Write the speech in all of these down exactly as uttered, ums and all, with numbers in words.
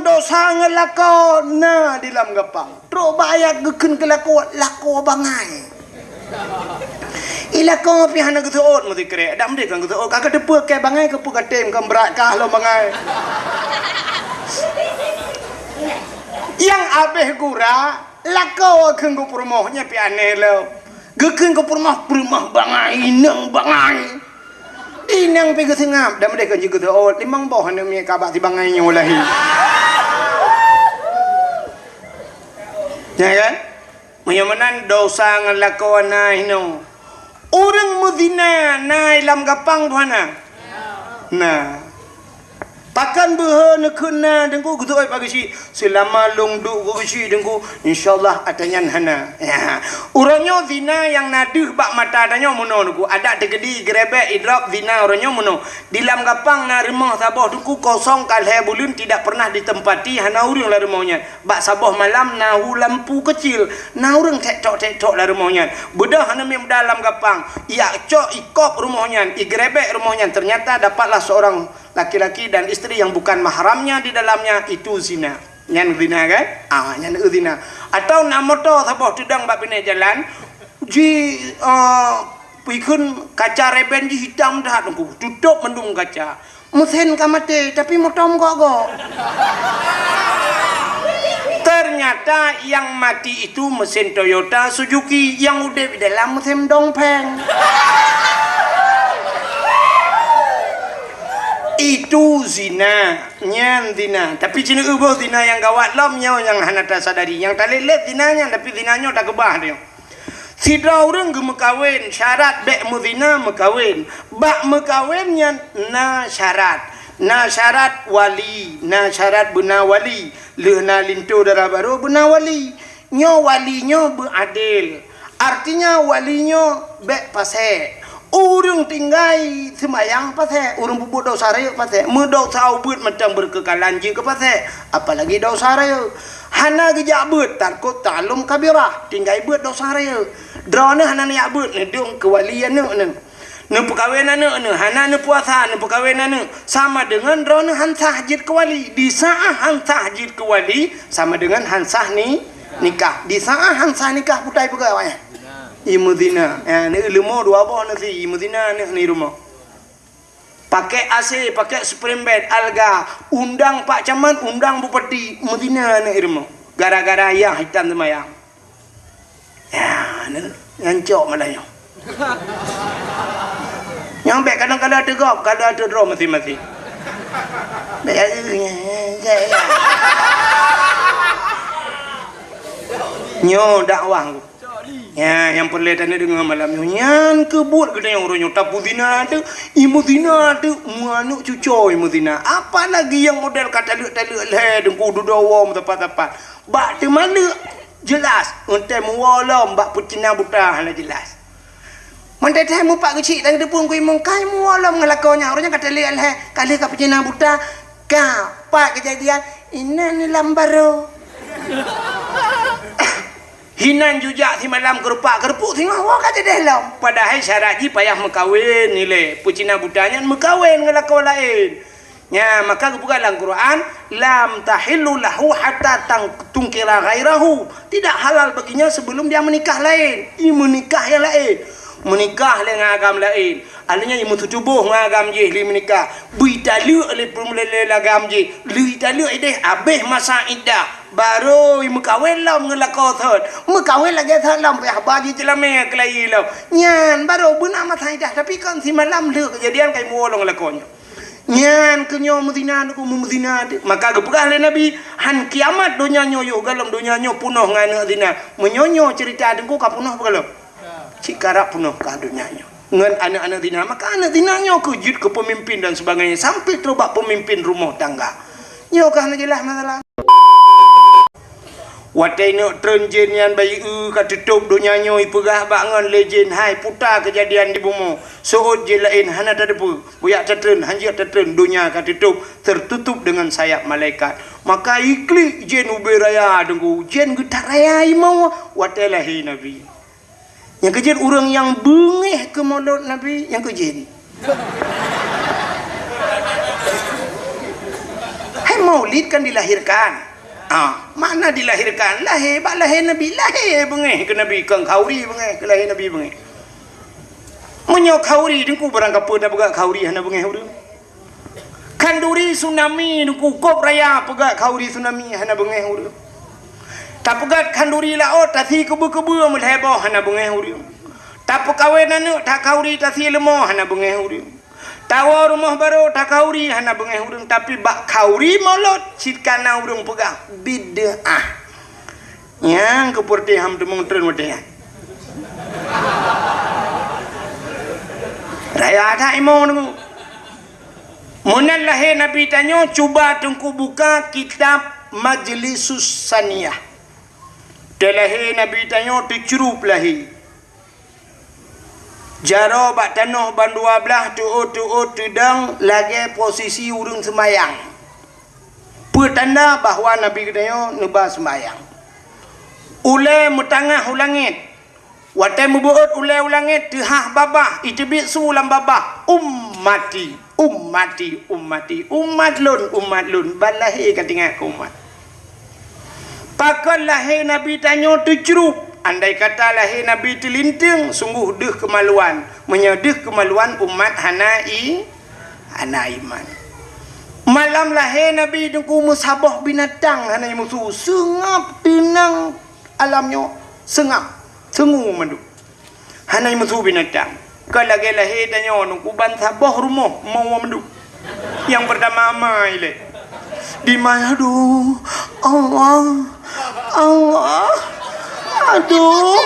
Dosa ngon lakoe na di lam gapang. Trok bak ayat geukheun keu lakoe, lakoe bangai. I lakoe pih hana geuseuôt meusikrek. Dak meudeh kan geuseuôt, ka kateupeue keu bangai, keu peue ka tem, kan brat kah lom bangai. Nyang abéh gura, lakoe kheun geupeurumoh, nyan pih aneh lom. Geukheun geupeurumoh, peurumoh bangai, inong bangai. Inong pih geuseungab, dak meudeh kan jeuet geuseuôt, limong boh aneuk miet ka bak si bangai nyoe lahé. Ya kan? Meunyoe meunan dosa ngon lakoe na hinoe. Ureuëng meuzina na i lam gapang buhana? Na. Pakon beuhe neukheun na Teungku, geuseuôt bak geuchik? Seulama lôn duek bak geuchik Teungku, insya Allah ata nyan hana. Ya. Uroe nyoe zina nyang na deuh bak mata tanyoe meunoe Teungku. Adak teukeudi, geurebek, idrop, zina uroe nyoe meunoe. Di lam gapang na rumoh saboh Teungku, kosong ka lhée buleuen tidak pernah ditempati, hana ureuëng lam rumoh nyan. Bak saboh malam na hu lampu keucil, na ureuëng tek-tok-tek-tok lam rumoh nyan. Beudôh aneuk miet muda lam gapang, ijak cok, ikop rumoh nyan, igeurebek rumoh nyan. Ternyata dapatlah seorang laki-laki dan isteri yang bukan mahramnya di dalamnya, itu zina. Nyan zina kan? Ah, nyan zina. Atau na moto saboh teudong bak binéh jalan, ji, ah, pikheun kaca reben jih hitam that Teungku, tutôp mandum kaca. Meusén ka maté, tapi moto meugok-gok. Ternyata yang mati itu mesin Toyota Suzuki, yang udeb di dalam mesin Dongfeng. Itu zina, nyan zina. Tapi ci neuboh zina nyang gawat lom nyoe nyang hana tasadari. Nyang talét-lét zina nyan, tapi zina nyoe takeubah nyoe. Sidroe ureuëng geumeukawen, syarat bék meuzina meukawen. Bak meukawen nyan na syarat. Na syarat wali, na syarat beuna wali. Lheueh na linto dara barô beuna wali. Nyoe wali nyoe beuadil. Artinya wali nyoe bék pasék. Ureuëng tinggai seumayang pasék, ureuëng peubuet desya rayeuk pasék. Meudesya ubit mantong beukeukalan jeuet keu pasék, apalagi desya rayeuk. Hana geujak beuet, tarkut ta'allum kabirah, tinggai beuet desya rayeuk. Droeneuh hana neujak beuet, neudong keu wali aneuëk neuh. Neupeukawen aneuëk neuh, hana neupuasa, neupeukawen aneuëk, sama deungon droeneuh han sah jeuet keu wali. Di saát han sah jeuet keu wali, sama deungon han sah ni, nikah. Di saát han sah nikah, putai peugah awaknyan. Imeuzina. Ya, neuh leumo dua boh neusi, imeuzina aneuëk ni rumoh. Pakai A C, pakai spring bed, alga, undang pak camat, undang bupati, meuzina aneuëk i rumoh. Gara-gara yah hitam seumayang. Ya, ni, nyan cok malah nyoe. Nyang bék kadang-kadang teugop, kadang teudroe maséng-maséng. Bék, nyoe dakwah. Ya, nyang peureulée taneuk deungoe malam nyoe. Nyan keuh buet geutanyoe uroe nyoe. Tapeuzina teuh, imeuzina teuh, meuaneuëk cucoe imeuzina. Apalagi nyang model ka taleuek-taleuek lhée, deungku dudoe woe meusapat-sapat. Bak teumaleuek, jeulaih, eunteuk meuwoe lom bak peucina buta hana jeulaih. Mantong teuh mupat geuchik dan geuteupeue keu imum, ka imewoe lom ngon lakoe nyan. Uroe nyan ka taleuek lhée, ka lheueh ka peucina buta, ka, pat keujadian, inan lam barô. Hinan jujak simalam keurupak-keurupuek singoh woe ka jadeh lom. Padahai syarat jih payah meukawen ilée. Peucina buta nyan meukawen ngon lakoe laén. Nya, maka geupeugah lam Quran, "Lam tahillu lahu hatta tang-, tunkira ghairahu." Tidak halal baginya sebelum dia menikah laén. I meunikah nyang laén. Meunikah lé ngon agam laén. Artinya, i meututuboh ngon agam jih lé meunikah. Beu italeuek lé peumulai lé agam jih. Lé italeuek ideh, abéh masa iddah. Barô i meukawen lom ngon lakoe thot. Meukawen lagée thot lom, payah ba jih teulamé keulayi lom. Nyan, barô beuna masa iddah. Tapi kon simalam lheueh keujadian ka imewoe lom ngon lakoe nyan. Nyan keuh nyoe meuzina teungku, meuzina teuk. Maka geupeugah lé Nabi, "Han kiamat donya nyoe yoh, golom donya nyoe peunoh ngon aneuëk zina." Meunyoe nyoe ceurita teungku ka peunoh peue golom? Cit karab peunoh ka donya nyoe ngon aneuëk-aneuëk zina. Maka aneuëk zina nyoe keuh jeuet keu peumimpin dan sebagainya, sampai trok bak peumimpin rumoh tangga. Nyoe keuh hana jeulaih masalah. Watée neuk treun jén nyan bayeue ka teutôb donya nyoe, ipeugah bak ngon lé jén, "Hai puta keujadian di bumoe, seuôt jén laén hana tateupeue, bujak tatreun, hanjeuet tatreun, donya ka teutôb, tertutup dengan sayap malaikat." Maka iklik jén ubé raya teungku, jén geutat raya imoe watée lahé Nabi. Nyang keujeuet ureuëng nyang beungéh keu mulod Nabi, nyang keujeuet. Hai Maulid kan dilahirkan. Ah, makna dilahirkan, lahé bak lahé Nabi, lahé beungéh keu Nabi, kon khanduri beungéh keu lahé Nabi beungéh. Meunyoe khanduri, Teungku, barang kapeue tapeugah khanduri hana beungéh ureuëng. Khanduri tsunami, Teungku, gob raya peugah khanduri tsunami hana beungéh ureuëng. Tapeugah khanduri laôt, tasi keubeu-keubeu meulhèe boh hana beungéh ureuëng. Tapeukawen aneuëk takhanduri, tasi leumo hana beungéh ureuëng. Tawoe rumoh barô takhanduri hana beungéh ureuëng, tapi bak khanduri mulod cit kana ureuëng peugah bid'ah. Nyang keupeureuté ham teumeung treun watée nyan. Raya that imo Teungku. Meunan lahé Nabi tanyoe, cuba Teungku buka kitab Majlisus Saniyah. Teu lahé Nabi tanyoe teucrup lahé. Jaroe bak tanoh ban dua blaih, teuôt-teuôt teudong lagée posisi ureuëng seumayang. Peue tanda bahwa Nabi geutanyoe neuba seumayang. Ulée meutangah u langét. Watée meubeuôt ulée u langét, teuhah babah, iteubiet su lam babah, "Ummati, ummati, ummati, umat lôn, umat lôn." Ban lahé ka teuingat keu umat. Pakon lahé Nabi tanyoe teucrup? Andai kata lahé Nabi teulinteung, sunggoh deuh keumaluan. Meunyoe deuh keumaluan, umat hana i, hana iman. Malam lahé Nabi Teungku meusaboh binatang hana jimusu, seungab teunang alam nyoe, seungab, seungue mandum. Hana jimusu binatang. Ka lagée lahé tanyoe Teungku, ban saboh rumoh meuwoe mandum. Nyang peurtama amai lé. Dimai, aduh, Allah, Allah, aduh.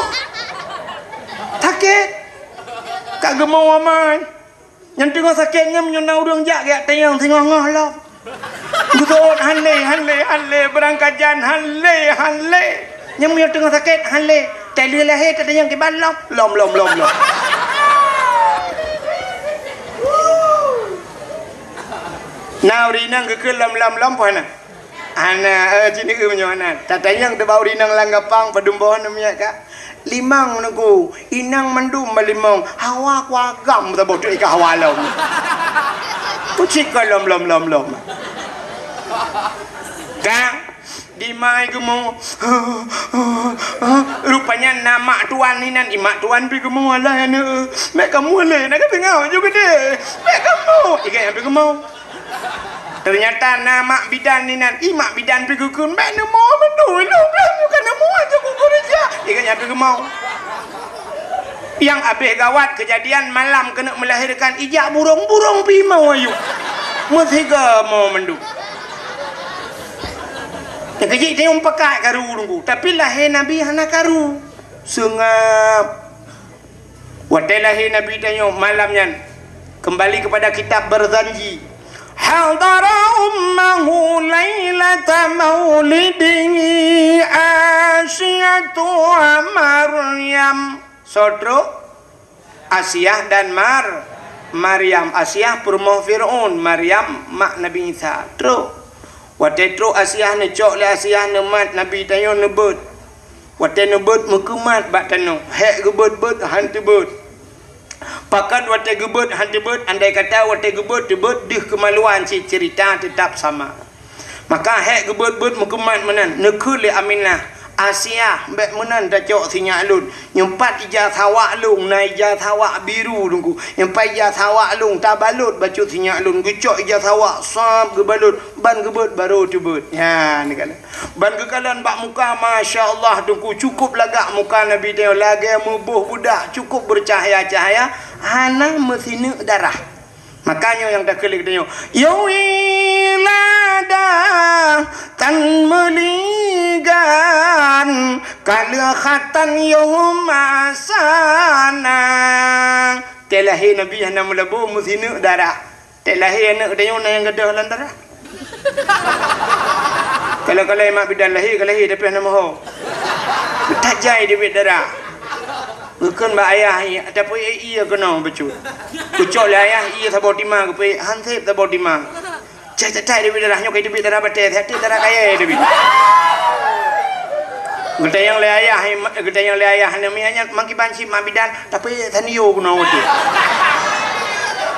Sakét. Ka geumeuwoe amai. Nyang teungoh sakét nyan meunyoe na ureuëng jak geujak tanyong singoh-ngoh lom. Geuseuôt han lé, han lé, han lé, beurangkat jan han lé, han lé. Nyang meunyoe teungoh sakét han lé, teuh lheueh lahé tatanyong kiban lom, lom, lom, lom, lom. Na ureuëng inong geukheun lom, lom, lom, peue hana? Hana, eh, jineuk meunyoe hana. Tatanyong teuh bak ureuëng inong lam gapang, padum boh aneuk miet ka. Limong Teungku, inong mandum meulimong, hawa kuagam saboh teuk ka hawa lom. Kucik ka lom, lom, lom, lom. Ka, dimai geumo. Rupanya na mak tuan inan, i mak tuan pi geumo, "Alah aneuk, mek kamoe lé, na ka teungoh ju geude. Mek kamoe." Igai nyang pi geumo. Teunyata na mak bidan inan, i mak bidan pi geukheun, "Mek neumo mandum, lôn blah muka neumo aja ku keureuja." Igai nyang pi geumo. Nyang abéh gawat keujadian malam keuneuk meulahérkan, ijak burong-burong pi mo ayue. Meusiga mo mandum. Nyang keujih tayong pakat karu Teungku, tapi lahé Nabi hana karu. Seungab. Watée lahé Nabi tanyoe malam nyan, keumbali keupada kitab Barzanji. Hadara ummahu lailata maulidihi Asiyatu wa Maryam. Soe trok? Asiah dan Mar-, Maryam. Asiah peurumoh Fir'aun, Maryam mak Nabi Isa. Trok. Watée trok Asiah, neucok lé Asiah neumat Nabi tanyoe neubeuet. Watée neubeuet meukeumat bak tanoh, hék geubeuet-beuet han teubeuet. Pakon watée geubeuet han teubeuet, andai kata watée geubeuet teubeuet deuh keumaluan cit, ceurita teutap sama. Maka hék geubeuet-beuet meukeumat meunan, neukheun lé Aminah, "Asiah, bék meunan tacok sinyak lôn. Nyoe pat ija sawak lôn, na ija sawak biru Teungku. Nyoe pat ija sawak lôn, tabalot bacut sinyak lôn." Geucok ija sawak, sab geubalot, ban geubeuet barô teubeuet. Nyan, neukalon. Ban geukalon bak muka, masya Allah, Teungku, cukup lagak muka Nabi tanyoe, lagée meuboh beudak, cukup beucahya-cahya, hana meusineuk darah. Maka nyoe nyang takheun lé geutanyoe, "Ya wilada tan meuligan, ka leukhatan yoh masana." Teu lahé Nabi hana meulabô meusineuk darah. Teu lahé aneuk geutanyoe na nyang gadôh lam darah. Kalau-kalau mak bidan lahé, ka lahé tapi hana moho. Tajai deubiet darah. Geukheun bak ayah, tapi ié keunoe bacut. Geucok lé ayah ié saboh timang, geupeuék han sép saboh timang. Cai tatai deubiet darah nyoe, kai deubiet darah batée, hati darah kayée deubiet. Geutanyong lé ayah, geutanyong lé ayah, aneuk miet nyan, "Mangkiban cit mak bidan?" Tapi tanio keunoe watée.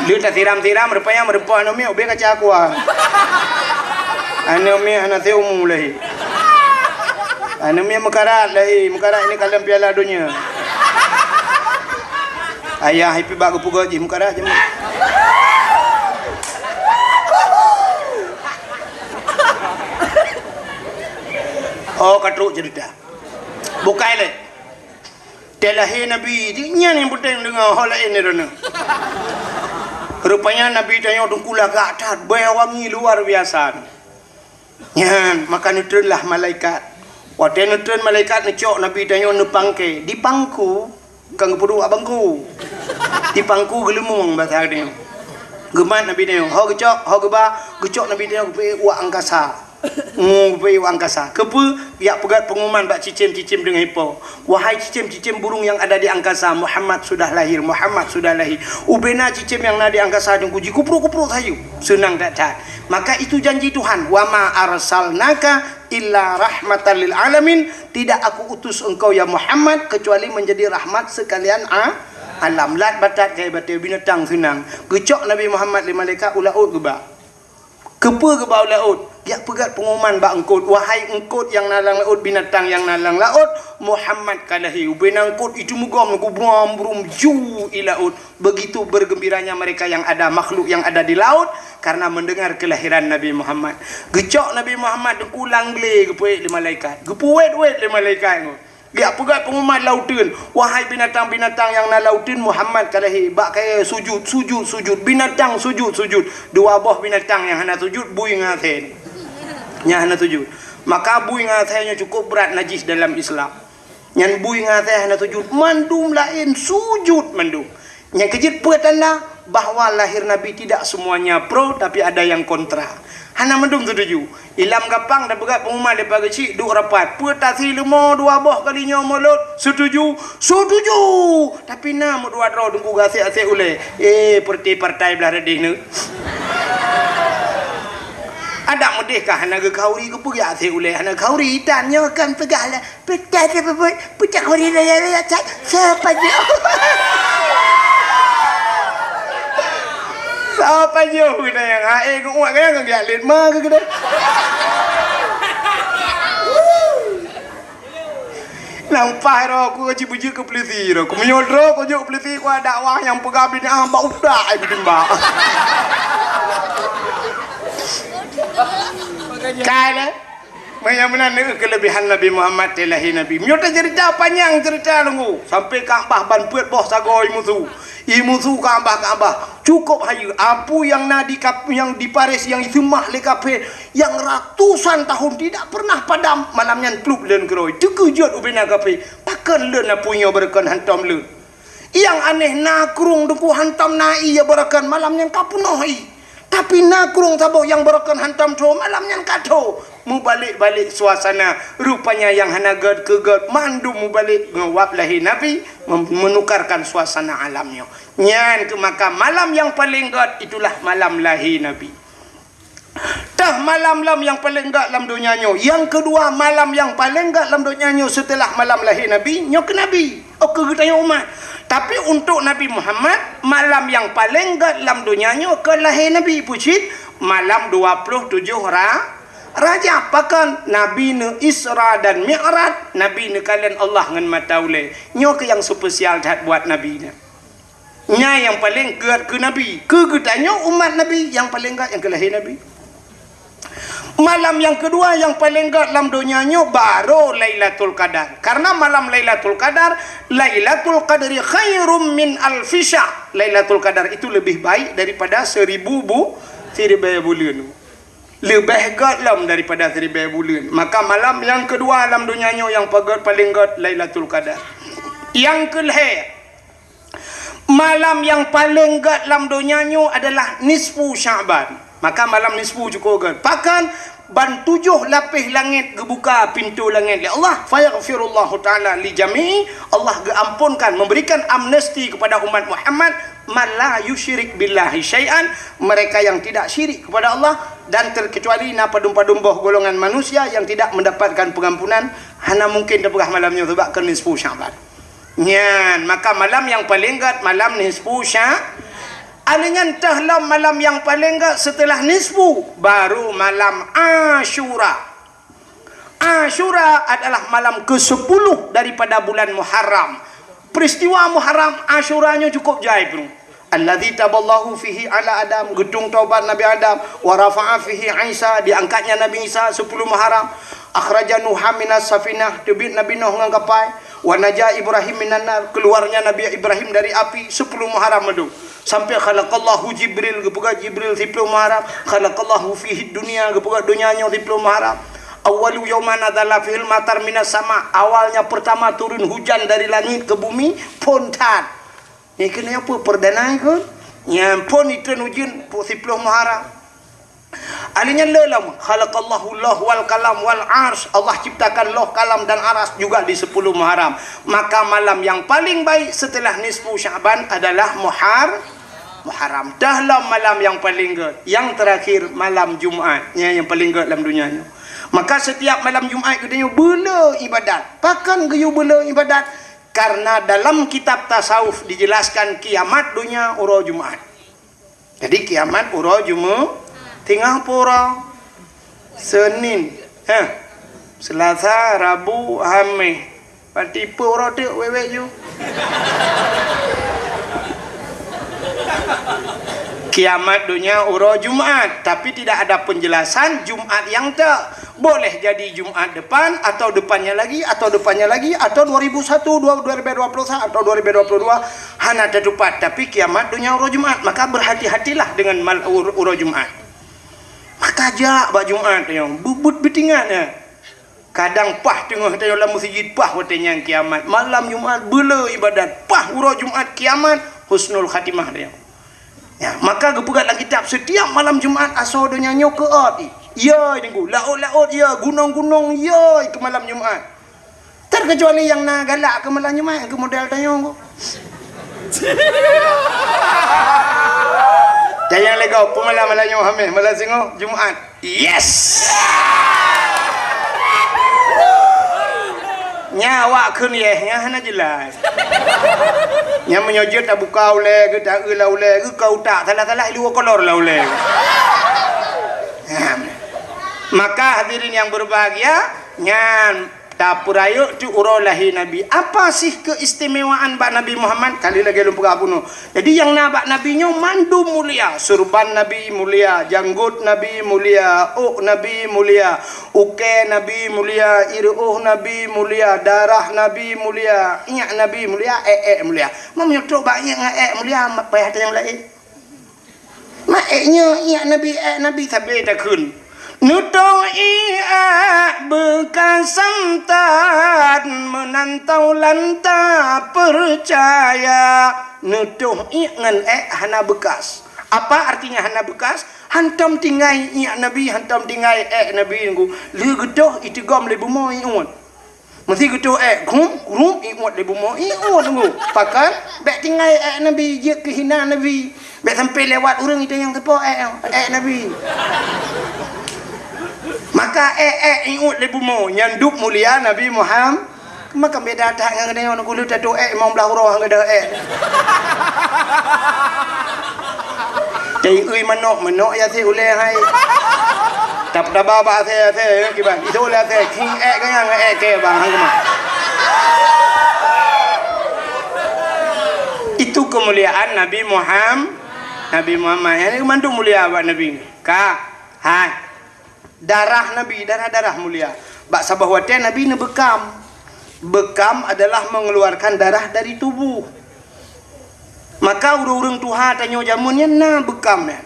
Lheueh tasiram-siram, rupanya meureumpok aneuk miet ubé kaca aqua. Aneuk miet hana seumu lahé. Aneuk miet meukarat lahé, meukarat ini kalon Piala Donya. Ayah ipibak geupeugah jih meukarat jih. Oh, ka trok cerita. Bukai lé. Teuh lahé Nabi, nyan nyang peunteng deungoe, ho laén droeneuh. Rupanya Nabi tanyoe teungku lagak that, bèe wangi luar biasa. Nyan, maka neutreun lah malaikat. Watèe neutreun malaikat neucok Nabi tanyoe neupangke, dipangku, kon geupeuduek bak bangku. Dipangku geuleumong basa tanyoe. Geumat Nabi tanyoe, ho geucok, ho geuba, geucok Nabi tanyoe geupeuék u angkasa. Mu, geupeuék u angkasa. Keupeue? Jak peugöt peunguman bak cicém-cicém deungon ipo. Wahai cicém-cicém burung yang ada di angkasa, Muhammad sudah lahir, Muhammad sudah lahir. Ubena cicém nyang na di angkasa teungku jikuprok-kuprok sayu. Seunang that-that. Maka itu janji Tuhan, "Wa ma arsalnaka illa rahmatan lil alamin." Tidak aku utus engkau, ya Muhammad, kecuali menjadi rahmat sekalian a-, alam. Lat batat keu batèe binatang seunang. Geucok Nabi Muhammad lé malaikat u laôt geuba. Keupeue geuba u laôt? Jak peugöt peunguman bak eungkôt, "Wahai eungkôt nyang na lam laôt, binatang nyang na lam laôt, Muhammad ka lahé." Ubena eungkôt itu meugom, geubrôm-brôm ju i laôt. Begitu bergembiranya mereka yang ada, makhluk yang ada di laut, karena mendengar kelahiran Nabi Muhammad. Geucok Nabi Muhammad teungku lam glé, geupeuék lé malaikat. Geupeuwét-wét lé malaikat nyoe. Jak peugöt peunguman lam uteuen, "Wahai binatang-binatang nyang na lam uteuen, Muhammad ka lahé." Bak kayèe sujud, sujud, sujud. Binatang sujud, sujud. Dua boh binatang nyang hana sujud, bui ngon asèe. Nyang hana sujud. Maka bui ngon asèe nyoe cukup brat najis dalam Islam. Nyan bui ngon asèe hana sujud. Mandum laén sujud mandum. Nyang keujeuet peue tanda bahwa lahir Nabi tidak semuanya pro, tapi ada yang kontra. Hana mandum setuju. Ilam gampang tapeugah peunguman leupah geuchik duek rapat. Peue tasi leumo dua boh kali nyoe mulod? Setuju? Setuju! Tapi na meudua droe teungku gasek-asek ulèe. Eh, peureuté partai blah reudeh neuh. Adak meudeh ka hana geukhauri, keupeue gasek ulèe hana khauri? Tan nyoe kan peugah lah. Peucah dia bebuat, peucah kuri raya-raya cat. Siapa dia? Siapa dia? Kena yang hae ke uak kena ke giat lin ma ke kena. Nang pah ro aku kaji bujur ke polisi ro. Ku menyodro ku juk polisi ku ada wah yang pegang bini ah bak udak ai bitimbak. Kai le. Meunan meunan neu keulebihan Nabi Muhammad teuh lahé Nabi. Meunyoe taceurita panyang ceurita lunggu, sampoe Ka'bah ban peuet boh sagoe imusu. Imusu Ka'bah, Ka'bah. Cukôp hayeue. Apui nyang na di kap-, nyang di Paris nyang iseumah lé kafé, nyang ratusan tahun tidak pernah padam, malam nyan plup leuen keudroe. Teukeujot ubena kafé. Pakon leuen apui nyoe beureukan hantom leuen? Nyang aneh na krueng teungku hantom na ié beureukan malam nyan ka peunoh ié. Tapi na krueng saboh nyang beureukan hantom tho malam nyan ka tho. Mubalek-balek suasana, rupanya nyang hana gèt keu gèt mandum mubalek ngon wab lahé Nabi mem-, menukarkan suasana alam nyoe. Nyan keuh maka malam nyang paleng gèt itulah malam lahé Nabi. Teuh malam lom nyang paleng gèt lam donya nyoe. Nyang keudua, malam nyang paleng gèt lam donya nyoe seuteulah malam lahé Nabi, nyoe keu Nabi. Oh, keu geutanyoe umat. Tapi untuk Nabi Muhammad, malam nyang paleng gèt lam donya nyoe keu lahé Nabi. Peue cit? Malam dua ploh tujoh Ra-, Rajab. Pakon? Nabi neu Isra dan Mi'raj, Nabi neukalon Allah ngon mata ulèe. Nyoe keuh nyang spesial that buat Nabi nyan. Nyan nyang paleng gèt keu Nabi. Keu geutanyoe umat Nabi, nyang paleng gèt nyang keu lahé Nabi. Malam nyang keudua nyang paleng gèt lam donya nyoe baru Lailatul Qadar. Karena malam Lailatul Qadar, Lailatul Qadri khairum min alfi syahr. Lailatul Qadar itu lebih baik daripada seribu bu-, siribèe buleuen. Leubeh gèt lom daripada siribèe buleuen. Maka malam nyang keudua lam donya nyoe nyang pagèt paleng gèt Lailatul Qadar. Nyang keu lhèe, malam nyang paleng gèt lam donya nyoe adalah nisfu Sya'ban. Maka malam nisfu cukôp gèt. Pakon? Ban tujoh lapéh langèt geubuka pintoe langèt lé Allah. Fayaghfirullahu ta'ala li jami'i. Allah geuamponkan, memberikan amnesti kepada umat Muhammad, man la yusyrik billahi syai'an, mereka yang tidak syirik kepada Allah, dan terkecuali na padum-padum boh golongan manusia yang tidak mendapatkan pengampunan, hana mungkin tapeugah malam nyoe sabab keu nisfu Sya'ban. Nyan, maka malam nyang paleng gèt malam nisfu Sya-, Alèh nyan teuh lom malam nyang paleng gèt seuteulah nisfu, baru malam Asyura. Asyura adalah malam kesepuluh daripada bulan Muharram. Peristiwa Muharram Asyura nyoe cukup jai, bro. Allazi taballahu fihi ala Adam, geutueng taubat Nabi Adam, wa rafa'a fihi Isa, diangkatnya Nabi Isa, sepuluh Muharram. Akhraja Nuha minas safinah, teubiet Nabi Nuh ngon kapai, wa naja Ibrahim minan nar, keluarnya Nabi Ibrahim dari api, sepuluh Muharram meudu. Sampai khalaqallahu Jibril, geupeugah Jibril, siploh Muharram, khalaqallahu fihi dunya, geupeugah donya nyoe siploh Muharram. Awwalu yauma nazala fihil matar minas sama, awalnya pertama turun hujan dari langit ke bumi, phon that. Nyan keuh nyan peue perdana nyan keuh? Nyan phon itreun ujeuen siploh Muharram. Alèh nyan le lom, khalaqallahu lauh wal qalam wal arsy, Allah ciptakan lauh, kalam dan aras juga di sepuluh Muharram. Maka malam yang paling baik setelah nisfu Sya'ban adalah Muhar-, Muharram. Teuh lom malam yang paling gèt. Yang terakhir malam Jumat. Nyan yang paling gèt lam dunia nyoe. Maka setiap malam Jumat geutanyoe beuleu ibadat. Pakon geuyue beuleu ibadat? Karena dalam kitab tasawuf dijelaskan kiamat dunia uroe Jumat. Jadi kiamat uroe Jumaat, teungoh pura, Senin, ha, Selasa, Rabu, Hamis. Berarti peue uroe teuk wék-wék ju? Kiamat dunia uroe Jumaat, tapi tidak ada penjelasan Jumaat nyang teuk. Boleh jadi Jumaat depan, atau depannya lagi, atau depannya lagi, atau dua ribu satu, dua, dua ribu dua puluh satu, atau dua ribu dua puluh dua, hana teutupat. Tapi kiamat dunia uroe Jumaat, maka berhati-hatilah dengan mal-, ur-, uroe Jumaat. Maka jak bak Jumaat nyoe, beuet-beuet beutingat nyan. Kadang paih teungoh tanyoe lam meuseujid, paih watèe nyan kiamat. Malam Jumaat beuleu ibadat, paih uroe Jumaat kiamat, husnul khatimah tanyoe. Ya, maka geupeugah lam kitab, setiap malam Jumaat asoe donya nyoe keuôt, ya, Teungku, laôt-laôt, ya, gunong-gunong, ya, keu malam Jumaat. Terkecuali nyang na galak keu malam Jumaat, keu model tanyoe, Teungku. Dan nyang lagèe peue malam, malam nyoe Hamis, malam singoh Jumaat. Yes! Nyan awak kheun yes, nyan hana jeulaih. Nyan meunyoe jeuet tabuka ulèe geuh, taeu lam ulèe geuh, ka utak salah-salah, iluwa kolor lam ulèe geuh. Nyan. Maka hadirin yang berbahagia, nyan tapeurayeuk teuk uroe lahé Nabi. Apa sih keistimewaan bak Nabi Muhammad? Kali lagèe lôn peugah bunoe. Jadi nyang na bak Nabi nyoe mandum mulia. Surban Nabi mulia, janggot Nabi mulia, ôk Nabi mulia, ukèe Nabi mulia, ireuôh Nabi mulia, darah Nabi mulia, iék Nabi mulia, èk-èk mulia. Meunyoe trok bak iék ngon èk mulia, payah tanyong laén. Mak èk nyoe iék Nabi, èk Nabi sabe takheun. Neutôh iék èk beukasan that, meunan taulan tapeucaya. Neutôh iék ngon èk hana beukas. Apa artinya hana beukas? Hantom tinggai iék Nabi, hantom tinggai èk Nabi nyoe. Lheueh geutôh iteugom lé bumoe iék. Meusé geutôh èk, grum, grum, iék lé bumoe, iék nyoe. Pakon? Bèk tinggai èk Nabi, jeuet keu hina Nabi. Bèk sampai lewat ureueng itanyong sapo èk, èk Nabi. Maka èk, èk iék lé bumoe, nyan dub mulia Nabi Muhammad. Maka beda that ngon geutanyoe, ngon geutanyoe tatôh èk limong blaih uroe ngon geutanyoe èk. Taiui manok, manok ya asèe ulèe hai. Tap-, taba bak asèe, asèe, ya, kiban. Itu ulèe asèe, king èk ganyang, èk kèe bang, hang keumah. Itu kemuliaan Nabi Muhammad, Nabi Muhammad. Nyan mandum mulia bak Nabi. Ka, hai. Darah Nabi, darah-darah mulia. Bak saboh watèe Nabi neubeukam. Beukam adalah mengeluarkan darah dari tubuh. Maka ureueng-ureueng tuha tanyoe jameun nyan na beukam nyan.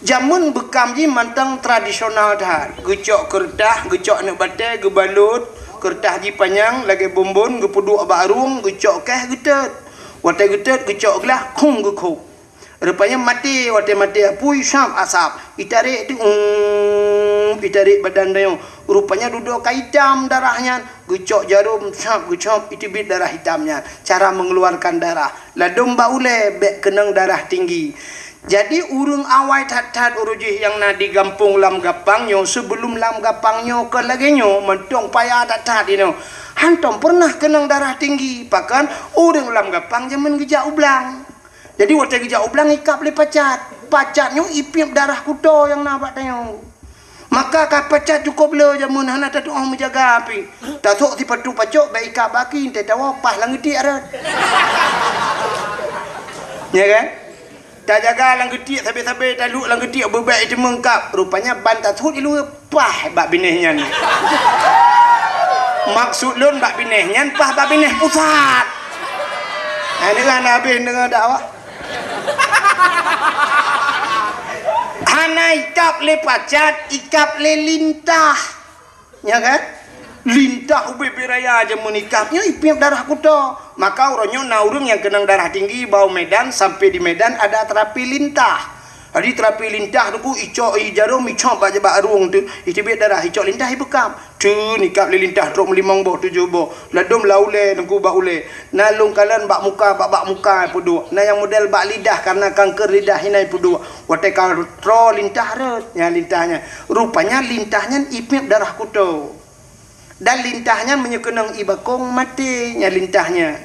Jameun beukam jih mantong tradisional that. Geucok keureutah, geucok aneuk batèe, geubalot, keureutah jih panyang lagèe bonbon, geupeuduek bak arueng, geucok kèh geutot. Watèe geutot, geucok glah, khong geukhôb. Rupanya maté, watèe maté apui, sab asap. Itarek tu, um, itarek badan tanyoe. Rupanya dudoe ka itam darah nyan. Geucok jarom, sab, geucok, iteubiet darah itam nyan. Cara mengeluarkan darah. Ladôm bak ulèe, bèk keunong darah tinggi. Jadi, ureueng awai that-that uroe jih nyang na di gampông Lam Gapang nyoe, sebelum Lam Gapang nyoe kon lagèe nyoe, mantong payah that-that inoe. Hantom pernah keunong darah tinggi, pakon ureueng Lam Gapang jameun geujak u blang. Jadi watée geujak u blang ikab lé pacat. Pacat nyoe ipiep darah kuto nyang na bak tanyoe. Maka ka pacat cukôp le jameun hana tatu'oh meujaga pih. Tasôk sipatu pacok bak ikab baki teuh tawoe paih lam geutiek rot. Ya kan? Tajaga lam geutiek sabe-sabe, taluek lam geutiek beubek iteumeung kab. Rupanya ban tasôk i luwa paih bak binéh nyan. Maksud lôn bak binéh nyan paih bak binéh pusat. Hai, deungon habéh deungon dakwah. Hana ikab lé pacat, ikab lé lintah. Ya kan? Lintah ubé raya jameun ikab nyoe ipiep darah kuto. Maka uroe nyoe na ureuëng nyang keunong darah tinggi bak u Medan, sampai di Medan ada terapi lintah. Jadi terapi lintah tu ku icok i jarum icok bak jabak rueng tu, iteubiet darah icok lintah ibeukab. Teun ikab lé lintah trok meulimong boh tujoh boh. Ladom lam ulée teungku bak ulée. Na lôn kalon bak muka, bak, bak muka peuduek. Na nyang model bak lidah karena kanker lidah hina peuduek. Watée ka troe lintah rot, nyan lintah nyan. Rupanya lintah nyan ipiep darah kuto. Dan lintah nyan meunyoe keunong i bakong maté, nyan lintah nyan.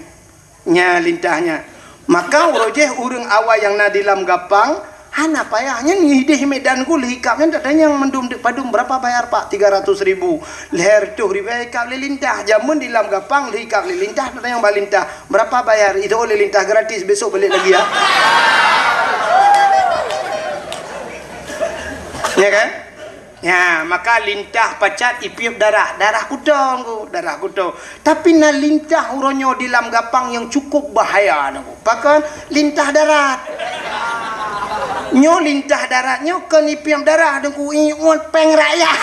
Nyan lintah nyan. Maka uroe jih ureuëng awai nyang na di lam gapang, hana payah nyan ideh Medan ku lheuh ikab nyan tatanyong mandum deuk padum, berapa bayar, Pak? Tiga ratus ribu. Lhèe reutôh ribèe ikab lé lintah. Jameun di lam gapang lheuh ikab lé lintah tatanyong bak lintah, berapa bayar? Itu oleh lintah gratis, besok balik lagi ya. Ya kan? Ya, maka lintah pacat ipiep darah, darah kuto, darah kuto. Tapi na lintah uroe nyoe di lam gapang nyang cukup bahaya, Teungku. Pakon? Lintah darat. Nyoe lintah darat nyoe kon ipiep darah, Teungku, iuet péng rakyat.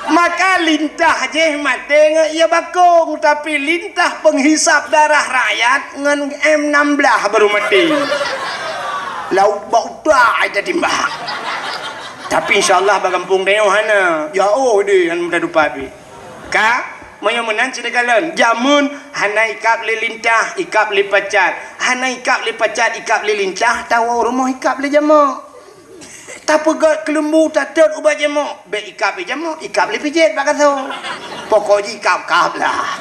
Maka lintah jih maté ngon ie bakong, tapi lintah penghisap darah rakyat ngon M enam belas baru maté. Lauk bak utak aja timbak. Tapi insya Allah bak gampông tanyoe hana. Jauh deh, hana mudah dupa pi. Ka, meunyoe meunan cit kalon, jameun hana ikab lé lintah, ikab lé pacat. Hana ikab lé pacat, ikab lé lintah, tawoe rumoh ikab lé jamok. Tapeugöt keuleumbu tatot ubak jamok, bék ikab lé jamok, ikab lé pijet bak gasoe. Pokok jih ikab-kab lah.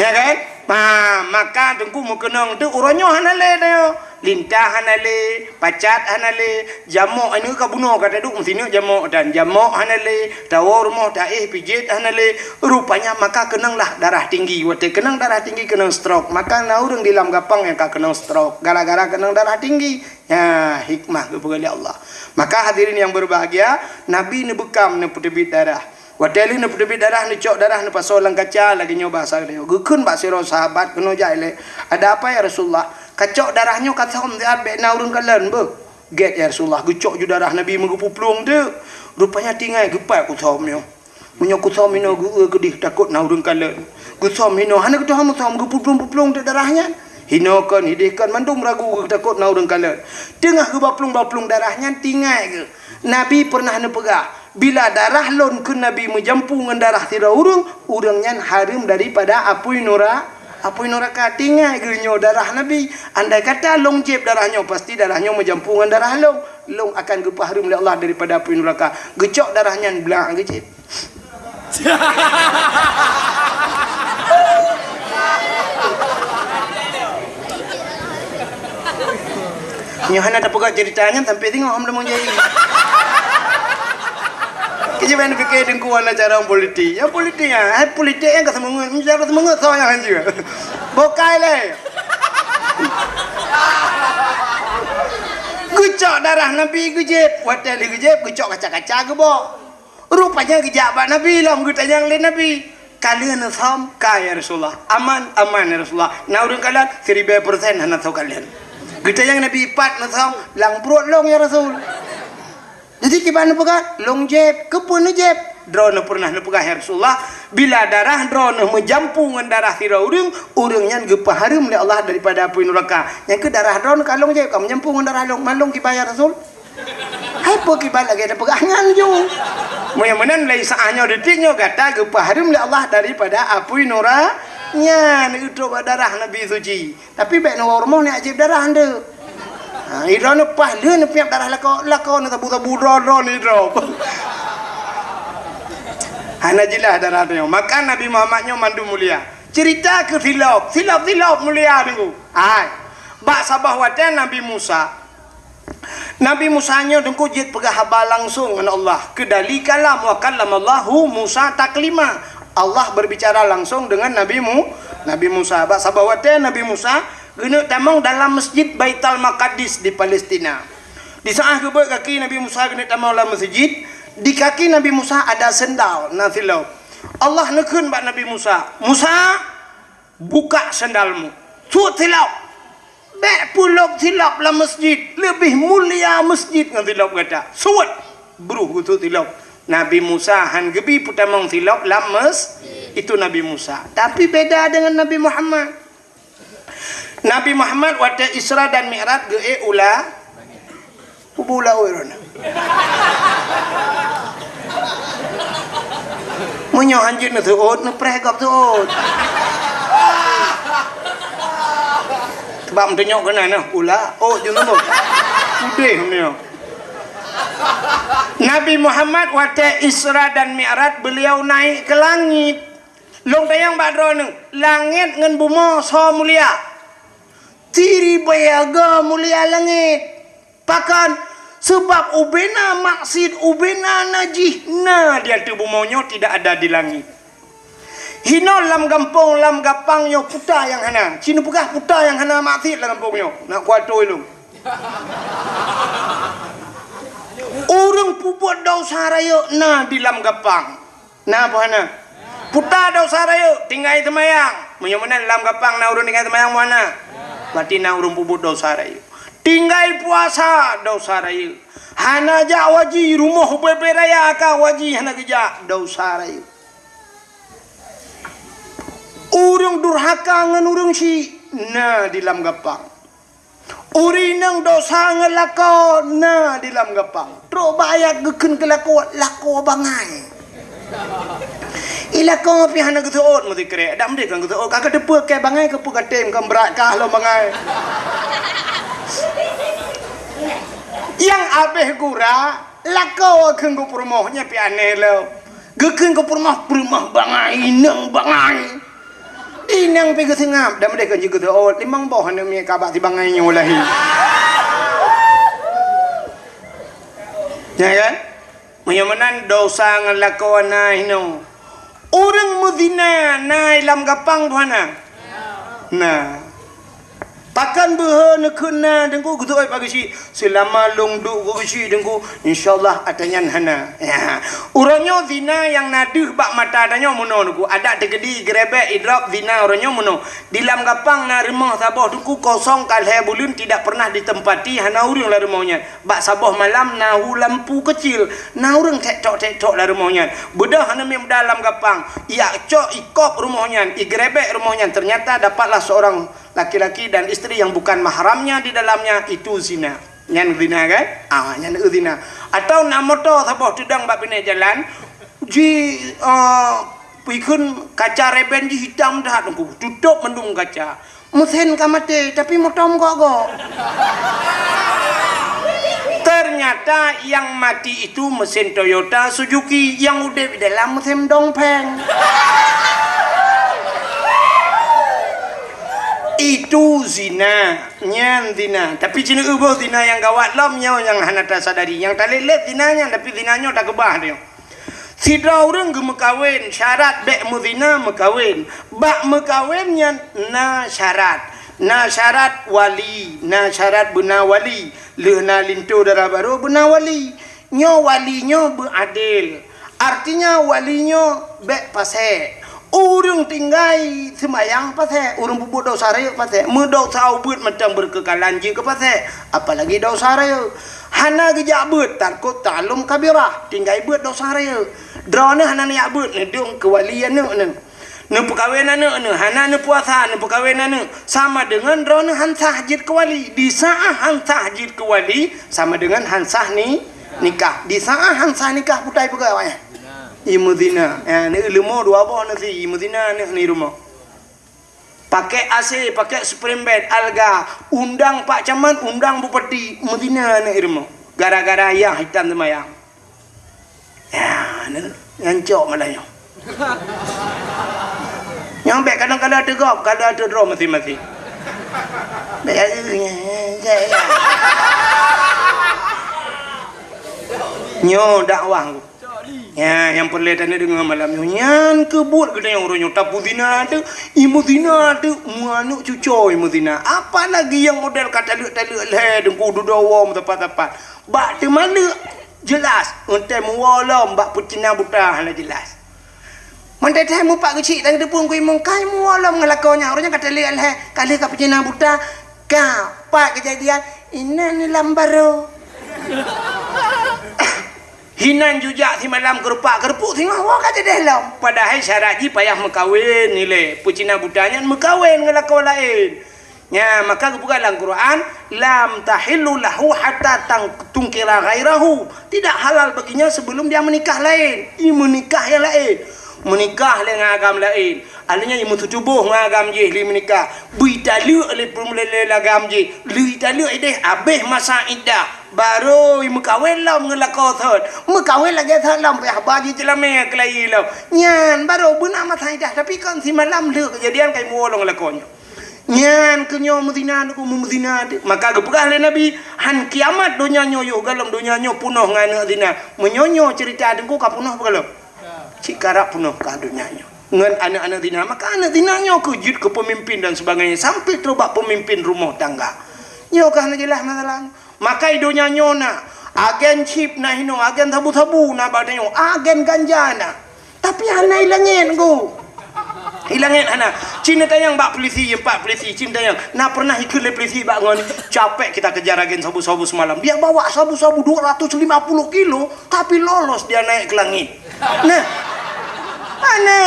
Ya kan? Ha, maka Teungku meukeunong tu uroe nyoe hana lé tanyoe. Lintah hana lé, pacat hana lé, jamok inoe ka bunoe ka taduek meusineuk jamok dan jamok hana lé, tawoe rumoh taéh pijet hana lé. Rupanya maka keunong lah darah tinggi. Watée keunong darah tinggi keunong stroke. Maka na ureuëng di lam gapang nyang ka keunong stroke gara-gara keunong darah tinggi. Ya, hikmah geupeugah lé Allah. Maka hadirin yang berbahagia, Nabi neubeukam neupeuteubiet darah. Watée lheueh neupeuteubiet darah, neucok darah, neupasoe lam kaca, lagée nyoe bahasa geutanyoe. Geukheun bak sidroe sahabat keunoe jak ilée, "Ada apa ya Rasulullah? Kacok darah nyoe kathom siat bék na ureuëng kalon beuh." "Gét ya Rasulullah." Geucok ju darah Nabi meugeupuplueng teuk. Rupanya tinggai geupat kuthom nyoe. Meunyoe kuthom hinoe geu-eu keudeh takot na ureuëng kalon. Kuthom hinoe hana geutuha muthom geupuplueng-puplueng teuk darah nyan. Hinoe kon, hideh kon mandum ragu geutakot na ureuëng kalon. Teungoh geubaplueng-baplueng darah nyan tinggai geuh. Nabi peureunah neupeugah, "Bila darah lôn," kheun Nabi, "meujampu ngon darah sidroe ureuëng, ureuëng nyan hareuem daripada apui nura-, apui nuraka." Tinggai geuh nyoe darah Nabi. Andai kata lôn jieb darah nyoe, pasti darah nyoe meujampu ngon darah lôn. Lôn akan geupeuhareuem lé Allah daripada apui nuraka. Geucok darah nyan blah geujieb. Nyoe hana tapeugah cerita nyan sampai singoh hom lamong jai. Keujeuban pikir dengkuan lah cara politik. Ya politik ya, hai politik yang ka semangat, cara semangat so yang hanjeuet. Bokai lé. Geucok darah Nabi geujieb, watée lheueh geujieb geucok kaca-kaca geubok. Rupanya geujak bak Nabi lom geutanyong lé Nabi, "Ka lheueh neusom?" "Ka ya Rasulullah." "Aman?" "Aman ya Rasulullah." "Na ureuëng kalon?" "Siribée persen hana soe kalon." Geutanyong Nabi, "Pat neusom?" "Lam pruet lôn ya Rasul." Jadi kiban neupeugah, "Lôn jieb." "Keupeue neujieb?" "Droeneuh peureunah neupeugah ya Rasulullah, bila darah droeneuh meujampu ngon darah sidroe ureuëng, ureuëng nyan geupeuhareuem lé Allah daripada apui nuraka. Nyang keuh darah droeneuh ka lôn jieb, ka meujampu ngon darah lôn, man lôn kiban ya Rasul." Hai peue kiban lagée tapeugah nyan ju. Meunyoe meunan lé saát nyoe detik nyoe gata geupeuhareuem lé Allah daripada apui nura nyan, neutrok bak darah Nabi suci. Tapi bék neuwoe rumoh neujieb darah nteuk. Ha, idroe neupaih lheueh neupiep darah lakoe, lakoe neusabu-sabu droe-droe neudroe. Hana jeulaih dara tanyoe. Maka Nabi Muhammad nyoe mandum mulia. Cerita keu silop, silop-silop mulia Teungku. Hai. Bak saboh watée Nabi Musa. Nabi Musa nyoe Teungku jeuet peugah haba langsong ngon Allah. Keudali kalam, wa kallamallahu Musa taklima. Allah berbicara langsung dengan Nabi Mu-, Nabi Musa. Bak saboh watée Nabi Musa geuneuk tamong dalam Masjid Baitul Maqdis di Palestina. Di saat geubeuet kaki Nabi Musa geuneuk tamong lam masjid, di kaki Nabi Musa ada sendal na silop. Allah neukheun bak Nabi Musa, "Musa, buka sendalmu." Sut silop. Bék peulop silop lam masjid. Leubeh mulia masjid ngon silop gata. Sut. Bruh geusut silop. Nabi Musa han geubi peutamong silop lam mes-, itu Nabi Musa. Tapi beda dengan Nabi Muhammad. Nabi Muhammad watée Isra dan Mi'raj geuék u la-, kubu laôt droeneuh. Meunyoe hanjeuet neuseuôt, neupreh gob seuôt. Sebab meutunyok keunan nyoe, u laôt jeuet neumbok. Udeh meunyoe. Nabi Muhammad watée Isra dan Mi'raj, beliau naik ke langit. Lôn tanyong bak droeneuh, langét ngon bumoe soe mulia? Siribèe go mulia langét. Pakon? Sabab ubena maksiet, ubena najih na di ateueh bumoe nyoe tidak ada di langét. Hinoe lam gampông, lam gapang nyoe puta nyang hana. Ci neupeugah puta nyang hana maksiet lam gampông nyoe. Nak kuatôi lôn. Ureuëng peubuet desya rayeuk na di lam gapang. Na peue hana? Puta desya rayeuk, tinggai seumayang. Meunyoe meunan lam gapang na ureuëng tinggai seumayang, peue hana? Berarti na ureuëng peubuet desya rayeuk. Tinggai puasa, desya rayeuk. Hana jak haji, rumoh ubé-bé raya ka haji hana geujak, desya rayeuk. Ureuëng durhaka ngon ureuëng syik na di lam gapang. Ureuëng inong desya ngon lakoe na di lam gapang. Trok bak ayat geukheun keu lakoe, lakoe bangai. I lakoe pih hana geuseuôt meusikrek. Dak meudeh kan geuseuôt, ka kateupeue keu bangai keu peue katem kan brat kah lom bangai. Nyang abéh gura, lakoe kheun geupeurumoh nyan pih aneh lom. Geukheun geupeurumoh, peurumoh bangai, inong bangai. Inong pih geuseungab, dak meudeh kan jeuet geuseuôt, limong boh aneuk miet ka bak si bangai nyoe lahé. Ya kan? Meunyoe meunan desya ngon lakoe na hinoe. Ureuëng meuzina na i lam gapang peue hana? Na. Pakon beuhe neukheun na Teungku geuseuôt bak geuchik? Seulama lôn duek bak geuchik Teungku, insya Allah ata nyan hana. Ya. Uroe nyoe zina nyang na deuh bak mata tanyoe meunoe Teungku. Adak teukeudi geurebek idrop zina uroe nyoe meunoe. Di lam gapang na rumoh saboh Teungku kosong ka lhée buleuen tidak pernah ditempati hana ureuëng lam rumoh nyan. Bak saboh malam na hu lampu keucil, na ureuëng tek-tok-tek-tok lam rumoh nyan. Beudôh aneuk miet muda lam gapang, ijak cok ikop rumoh nyan, igeurebek rumoh nyan. Ternyata dapatlah seorang laki-laki dan isteri yang bukan mahramnya di dalamnya, itu zina. Nyan zina kan? Ah, nyan zina. Atau na moto saboh teudong bak binéh jalan, ji, ah, pikheun kaca reben jih hitam that Teungku, tutôp mandum kaca. Meusén ka maté, tapi moto meugok-gok. Ternyata yang mati itu mesin Toyota Suzuki, yang udeb di dalam mesin Dongfeng. Itu zina, nyan zina. Tapi cina euboh zina yang gawat lom nyoe yang hana tasadari. Yang talét-lét zina nyan, tapi zina nyoe takeubah dia. Sidroe ureuëng geumeukawen, syarat bék meuzina meukawen. Bak meukawen nyan na syarat. Na syarat wali, na syarat beuna wali. Lheueh na linto dara barô beuna wali. Nyoe wali nyoe beuadil. Artinya wali nyoe bék pasék. Ureuëng tinggai seumayang pasék, ureuëng peubuet desya rayeuk pasék. Meudesya ubeuet mantong beukeukalan jeuet keu pasék, apalagi desya rayeuk. Hana geujak beuet, tarkut ta'allum kabirah, tinggai beuet desya rayeuk. Droeneuh hana neujak beuet, neudong keu wali aneuk neuh. Neupeukawen aneuk neuh, hana neupuasa, neupeukawen aneuk. Sama deungon droeneuh han sah jeuet keu wali. Di saát han sah jeuet keu wali, sama deungon han sah ni-, nikah. Di saát han sah nikah, putai peugah awaknyan. Imeuzina. Ya, ni leumo dua boh nasi, imeuzina aneuk ni rumoh. Pakai A C, pakai spring bed, alga, undang Pak Camat, undang Bupati, meuzina aneuk rumoh. Gara-gara ayah hitam seumayang. Ya, ni, nyan cok malah nyoe. Nyang bèk kadang-kadang teugop, kadang teudroe maséng-maséng. Bèk, nyoe dakwah. Ya, nyang peureulèe taneuk deungö malam nyoe. Nyan keuh buet geutanyoe uroe nyoe. Tapeuzina teuk, imeuzina teuk, meuaneuk cucoe imeuzina. Apalagi nyang model ka taleuek-taleuek lhèe, teungku dudoe woe meusapat-sapat. Bak teumaleuek, jeulaih, eunteuk meuwoe lom bak peucina buta hana jeulaih. Mantong teuh mupat geuchik dan geuteupeue keu imum, kai meuwoe lom ngon lakoe nyan. Uroe nyan ka taleuek lhèe, ka lheueh ka peucina buta. Ka, pat keujadian, inan lam barô. Hinan jujak simalam keurupak-keurupuek singoh woe ka jadeh lom. Padahai syarat jih payah meukawen ilèe. Peucina buta nyan meukawen ngon lakoe laén. Nya, maka geupeugah lam Quran, "Lam tahillu lahu hatta tang-, tangkiha ghairahu." Tidak halal baginya sebelum dia menikah laén. I meunikah nyang laén. Meunikah lé ngon agam laén. Ahli nyan i meututoboh ngon agam jih lé meunikah. Beu italeuek lé peureulèe lé agam jih. Lé italeuek ideh habéh masa iddah. Barô i meukawen lom ngon lakoe thon. Meukawen lagèe thon lom, payah ba jih ceulamé keulayi lom. Nyan barô beuna masa iddah, tapi kon simalam lheueh keujadian kai meuwoe lom ngon lakoe nyan. Nyan keuh nyoe meuzina teungku, meuzina teuk. Maka geupeugah lé Nabi, "Han kiamat donya nyoe yoh galom donya nyoe peunoh ngon aneuk zina." Meunyoe nyoe ceurita teungku ka peunoh beugalom. Cit karab peunoh ka donya nyoe. Ngon aneuk-aneuk zina, maka aneuk zina nyoe keuh jeuet keu peumimpin dan sebagainya, sampai trok bak peumimpin rumoh tangga. Nyoe ka hana jeulaih masalah. Maka i donya nyoe na, agen chip na hinoe, agen sabu-sabu na bak tanyoe, agen ganja na. Tapi hana i langèt, Teungku. I langèt hana. Cit neutanyong bak polisi, empat polisi, cit neutanyong. Na pernah ikheun lé polisi bak ngon, "Capek kita kejar agen sabu-sabu semalam. Dia bawa sabu-sabu dua ratus lima puluh kilo, tapi lolos dia naik ke langit." Nah. Hana.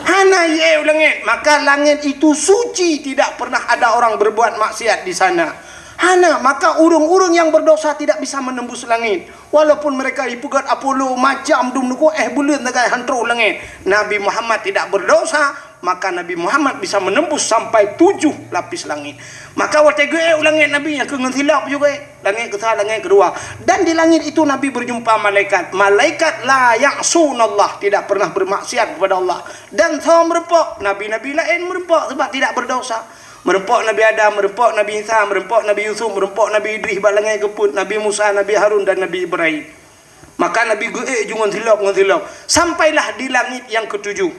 Hana i u langèt. Maka langèt itu suci, tidak pernah ada orang berbuat maksiat di sana. Hana, maka ureuëng-ureuëng nyang berdosa tidak bisa menembus langit. Walaupun mereka ipeugöt Apollo macam dum nuku éh buleuen sagai han trôh u langèt, Nabi Muhammad tidak berdosa, maka Nabi Muhammad bisa menembus sampai tujuh lapis langit. Maka watèe geuék u langèt Nabi nyang keu ngon silop juga ék. Langèt keusa, langèt keudua. Dan di langit itu Nabi berjumpa malaikat. Malaikat la ya'sunallah, tidak pernah bermaksiat kepada Allah. Dan soe meureumpok, nabi-nabi laén meureumpok sebab tidak berdosa. Meureumpok Nabi Adam, meureumpok Nabi Isa, meureumpok Nabi Yusuf, meureumpok Nabi Idris bak langèt geupeuet, Nabi Musa, Nabi Harun, dan Nabi Ibrahim. Maka Nabi geuék ju ngon silop, ngon silop. Sampailah di langit yang ketujuh.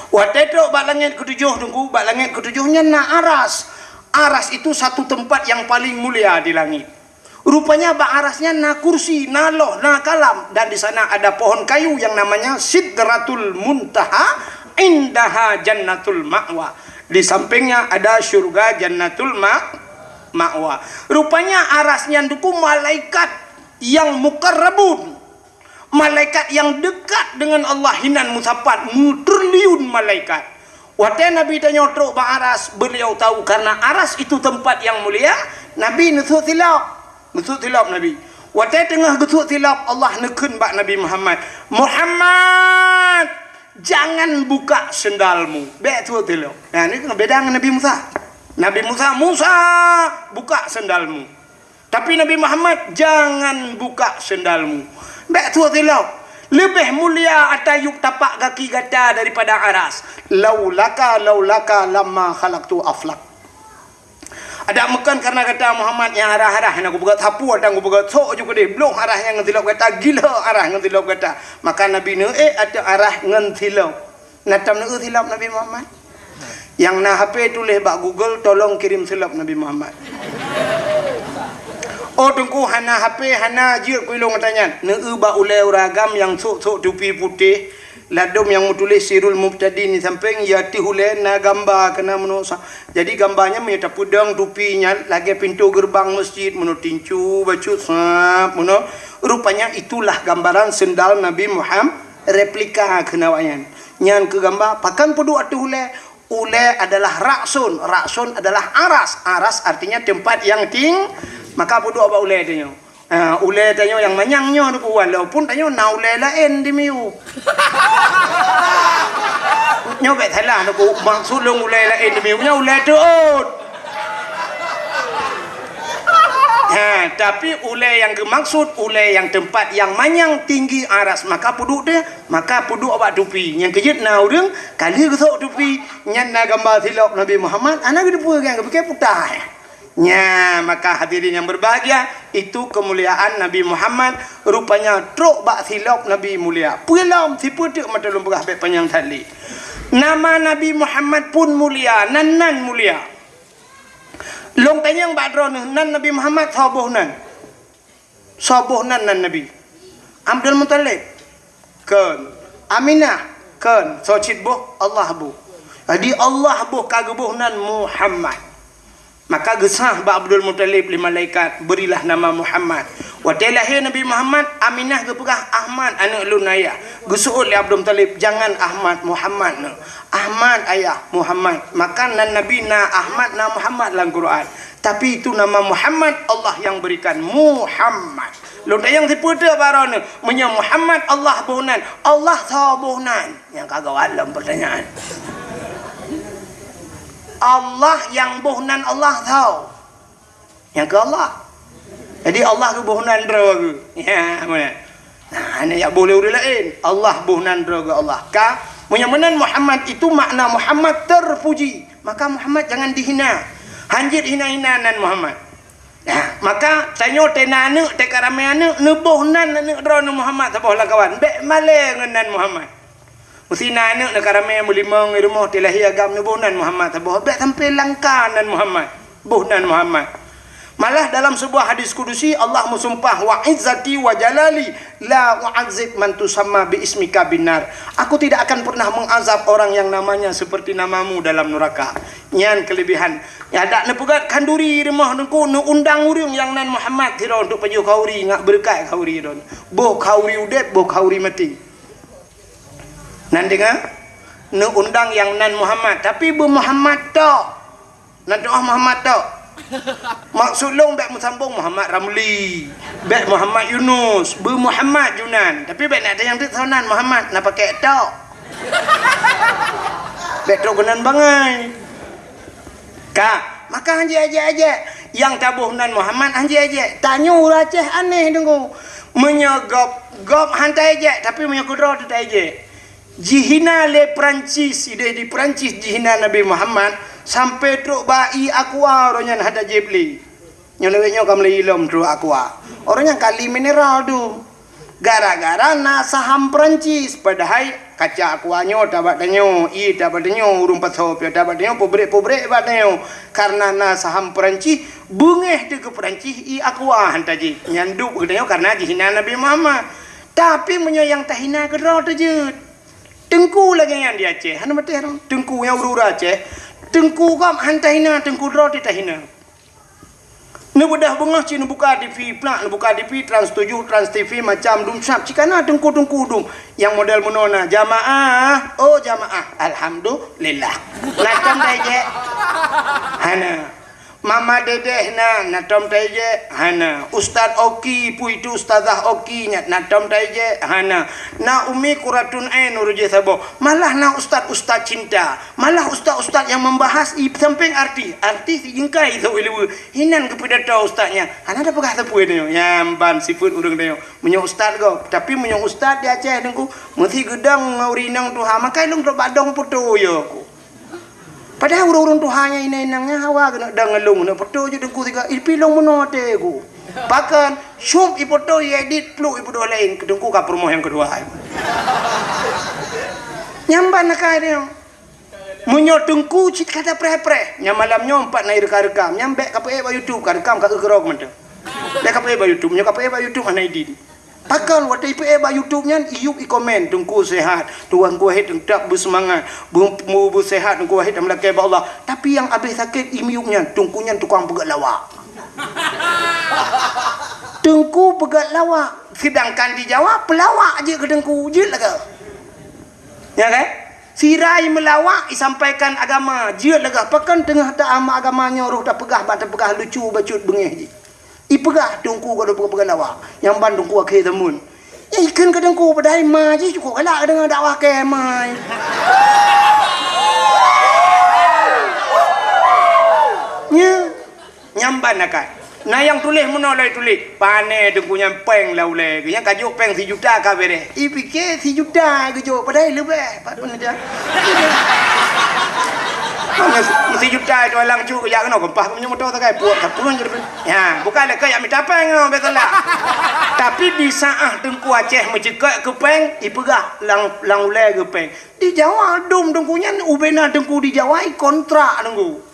Watèe trôk bak langèt keutujôh, Teungku, bak langèt keutujôh nyan na aras. Aras itu satu tempat yang paling mulia di langit. Rupanya bak aras nyan na kursi, na loh, na kalam, dan di sana ada pohon kayu yang namanya Sidratul Muntaha, indaha Jannatul Ma'wa. Di sampingnya ada syurga Jannatul Ma-, Ma'wa. Rupanya aras nyan, Teungku, malaikat yang mukarrabun. Malaikat yang dekat dengan Allah hinan meusapat, meutriliun malaikat. Watèe Nabi tanyoe trôk bak aras, beliau tahu karena aras itu tempat yang mulia, Nabi neusut silop. Neusut silop Nabi. Watèe teungoh geusut silop, Allah neukheun bak Nabi Muhammad, "Muhammad, jangan buka sendalmu." Bèk sut silop. Nah, ni beda ngon Nabi Musa. Nabi Musa, "Musa, buka sendalmu." Tapi Nabi Muhammad, "Jangan buka sendalmu." Bèk sut silop. Leubeh mulia ata yup tapak gaki gata daripada aras. "Laulaka, laulaka lamma khalaqtu aflak." Adak meukon karena gata Muhammad nyang arah-arah nyang kupeugöt sapu, adak kupeugöt sok ju keudeh, bloh arah nyang ngon silop gata, gila arah ngon silop gata. Maka Nabi neuék ateueh arah ngon silop. Na tom neueu silop Nabi Muhammad? Nyang na H P tuléh bak Google, "Tolong kirim silop Nabi Muhammad." Oh, Teungku, hana H P, hana jeuet keu ilôn gata nyan. Neueu bak ulèe ureueng agam nyang sôk-sôk tupi putéh, ladôm nyang meutuléh Sirul Mubtadin di sampéng, di ateueh ulèe na gamba keunan meunoe sa-, jadi gamba nyan meunyoe tapeudong tupi nyan lagèe pintoe geureubang meuseujid, meunoe tincu, bacut, sab, meunoe. Rupanya itulah gambaran sendal Nabi Muhammad, replika keunan awak nyan. Nyan keuh gamba, pakon peuduek ateueh ulèe? Ulèe adalah ra'sun, ra'sun adalah aras. Aras artinya tempat yang ting-, maka peuduek bak ulèe tanyoe. Ha, ulèe tanyoe nyang manyang nyoe, Teungku, walaupun tanyoe na ulèe laén di miyueb. Nyoe bèk salah, Teungku, maksud lôn ulèe laén di miyueb nyoe ulèe teuôt. Ha, tapi ulée nyang geumaksud, ulée nyang teumpat nyang manyang tinggi aras, maka peuduek teuh, maka peuduek bak tupi. Nyang keujeuet na ureuëng, ka lheueh geusok tupi, nyan na gamba silop Nabi Muhammad, hana geuteupeue, nyang geupike puta. Nya, maka hadirin yang berbahagia, itu kemuliaan Nabi Muhammad, rupanya trok bak silop Nabi mulia. Peue lom, sipeue teuk mata lôn peugah bék panyang that lé. Nama Nabi Muhammad pun mulia, nan-nan mulia. Lôn tanyong bak droeneuh, nan Nabi Muhammad soe boh nan? Soe boh nan, nan Nabi? Abdul Muthalib? Kon. Aminah? Kon. Soe cit boh? Allah boh. Jadi Allah boh ka geuboh nan Muhammad. Maka geusah bak Abdul Muthalib lé malaikat, "Berilah nama Muhammad." Watée lahé Nabi Muhammad, Aminah geupeugah, "Ahmad, aneuëk lôn, ayah." Geuseuôt lé Abdul Muthalib, "Jangan Ahmad, Muhammad neuh." "Ahmad, ayah, Muhammad." Maka nan Nabi na Ahmad, na Muhammad lam Quran. Tapi itu nama Muhammad, Allah yang berikan, Muhammad. Lôn tanyong sipeue teuk bak droeneuh, meunyoe Muhammad Allah boh nan, Allah soe boh nan? Nyang ka geualom pertanyaan. Allah nyang boh nan Allah soe? Nyang keu Allah. Jadi Allah geuboh nan droe geuh. Ya, meunan. Nah, hana jak boh lé ureuëng laén. Allah boh nan droe geuh Allah. Ka, meunyoe meunan Muhammad itu makna Muhammad terpuji. Maka Muhammad jangan dihina. Hanjeuet hina-hina nan Muhammad. Nah, maka tanyoe teuh na aneuëk, teuh ka ramé aneuëk, neuboh nan aneuëk droeneuh Muhammad saboh lam kawan. Bék malée ngon nan Muhammad. Meusina aneuëk neuka ramé meulimong i rumoh, teulahé agam neuboh nan Muhammad saboh, bék sampoe langka nan Muhammad, boh nan Muhammad. Malah dalam sebuah hadis kudusi Allah meusumpah, "Wa izzati wa jalali la u'adzib man tusamma bi ismika binnar." Aku tidak akan pernah mengazab orang yang namanya seperti namamu dalam neraka. Nyan kelebihan. Ya, dak neupeugét khanduri i rumoh teungku, neuundang ureuëng nyang nan Muhammad sidroe untuk pajoh khanduri, ngat beureukat khanduri droe. Boh khanduri udeb, boh khanduri maté. Nan deungoe, neuundang nyang nan Muhammad, tapi beu Muhammad tok. Nan doa Muhammad tok. Maksud lôn bék meusambong Muhammad Ramli, bék Muhammad Yunus, beu Muhammad Junan. Tapi bék na tanyong teuk soe nan Muhammad, na pakai tok. Bék trok keunan bangai. Ka, maka hanjeuet ajak-ajak. Nyang taboh nan Muhammad hanjeuet ajak. Tanyoe ureuëng Aceh aneh deungoe. Meunyoe gob, gob han taejek, tapi meunyoe keudroe teuh taejek. Jihina lé Perancis, ideh di Perancis jihina Nabi Muhammad, sampai trok ba ié Aqua uroe nyan hana jieb lé. Nyoe lewat nyoe ka meulai ilom trok Aqua. Uroe nyan kali mineral tu. Gara-gara na saham Perancis, padahai kaca Aqua nyoe tabak tanyoe, ié tabak tanyoe, ureuëng pasoe pih tabak tanyoe, peubrek-peubrek bak tanyoe. Karena na saham Perancis, beungéh teuh keu Perancis ié Aqua han tajieb. Nyan duek keu tanyoe karena jihina Nabi Muhammad. Tapi meunyoe nyang tahina keudroe teuh jeuet. Teungku lagée nyan di Aceh, hana maté roh. Teungku nyang ureuëng Aceh, teungku gob han tahina, teungku droe teuh tahina. Neubeudôh beungoh cit neubuka T V, plak neubuka T V, Trans tujuh, Trans T V, macam dum sab, cit kana teungku-teungku dum. Nyang model meunoe na, "Jamaah, oh jamaah, alhamdulillah." Na tom taejek? Hana. "Mama Dedeh na, na tom taejek?" Hana. "Ustaz Oki, peue itu Ustazah Oki nyan, na tom taejek?" Hana. "Na Umi Kuratun Ain ureuëng jih saboh." Malah na ustaz-ustaz cinta. Malah ustaz-ustaz nyang membahas i sampéng artis. Artis i jingkai sôk i luweue. Inan geupidato ustaz nyan. Hana tapeugah sapeue tanyoe. Nyan ban sifeuet ureuëng tanyoe. Meunyoe ustaz gob. Tapi meunyoe ustaz di Aceh teungku, meusi geudong ngon ureuëng inong tuha, makai lôn trok bak dong poto yo ku. Padahai ureuëng-ureuëng tuha nyan inong-inong nyan hawa keuneuk dong ngon lôn, keuneuk poto jeuet teungku sigoe. Ipi lôn meunoe até ku. Pakon, syup ipoto, iedit, pluek ipeuduek laén, keu teungku ka peurumoh nyang keudua. Nyan ban akai tanyoe. Meunyoe teungku cit ka tapreh-preh, nyan malam nyoe empat na irekam-rekam, nyan bék kapeuék bak YouTube, karekam ka eu keurok mantong. Bék kapeuék bak YouTube, meunyoe kapeuék bak YouTube hana idin. Pakon watée ipeuék bak YouTube nyan, iyup ikomen, "Teungku sehat, Tuhan Wahid teutap beuseumangat, beu-, beu-, beuseuhat Teungku Wahid dan meulakée bak Allah." Tapi nyang abéh sakét iyup nyan, teungku nyan tukang peugét lawak. Teungku peugét lawak, sedangkan di Jawa peulawak jeuet keu teungku, jeuet lagée. Ya kan? Sira i meulawak, isampaikan agama, jeuet lagée pakon teungoh ta-, ama agama nyoe roh tapeugah, ban tapeugah lucu bacut beungéh jih. Ipeugah teungku ka peugah-peugah lawak, nyang ban teungku akhé zaman. Ikheun keu teungku padahai ma jih cukôp galak deungon dakwah keu ma. Nya, nyang ban akai. Na nyang tuléh meunoe lé tuléh, "Pané Teungku nyan péng lam ulèe geuh, nyang ka jok péng sijuta ka bèrèh." Ipike sijuta geujok, padahai leubeh. Pat pun aja. Meusijuta itu alang cuk jak keunoe, keumpah meunyoe moto sagai, puak sapeue je. Ya, bukan lé keu jak mita péng nyoe, beutôi lah. Tapi di saat Teungku Aceh meuceukeuk keu péng, ipeugah lam, lam ulèe geuh péng. Di Jawa dum Teungku nyan, ubena Teungku di Jawa, ikontrak Teungku.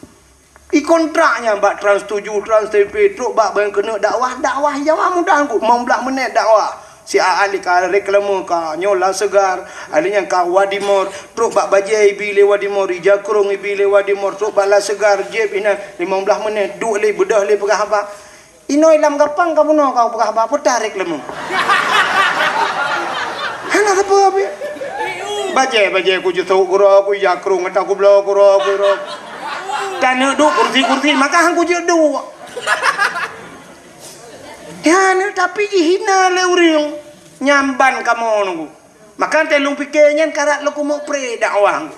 Ikontrak nyan bak Trans tujuh, Trans T V, trok bak ban keuneuk dakwah, dakwah Jawa mudah Teungku, limong blah menit dakwah. Si A Ali ka reklame ka, nyoe La Segar, Ali nyan ka Wadimor, trok bak bajèe ibi lé Wadimor, ija krông ibi lé Wadimor, trok bak La Segar, jép inan, limong blah menit, duek lé, beudôh lé peugah haba. Inoe lam gapang ka bunoe ka peugah haba, peue tarék leumeuh. Hana sapeue pih. Bajèe-bajèe kujeusok keudroe, kuija krông ata kubloe keudroe, keudroe. Taneuk duek kursi-kursi, maka han kujeuet duek. Ya, tapi jihina lé ureueng. Nyan ban kamoe Teungku. Maka teuh lôn pike nyan karab lôn keumeuk pré dakwah.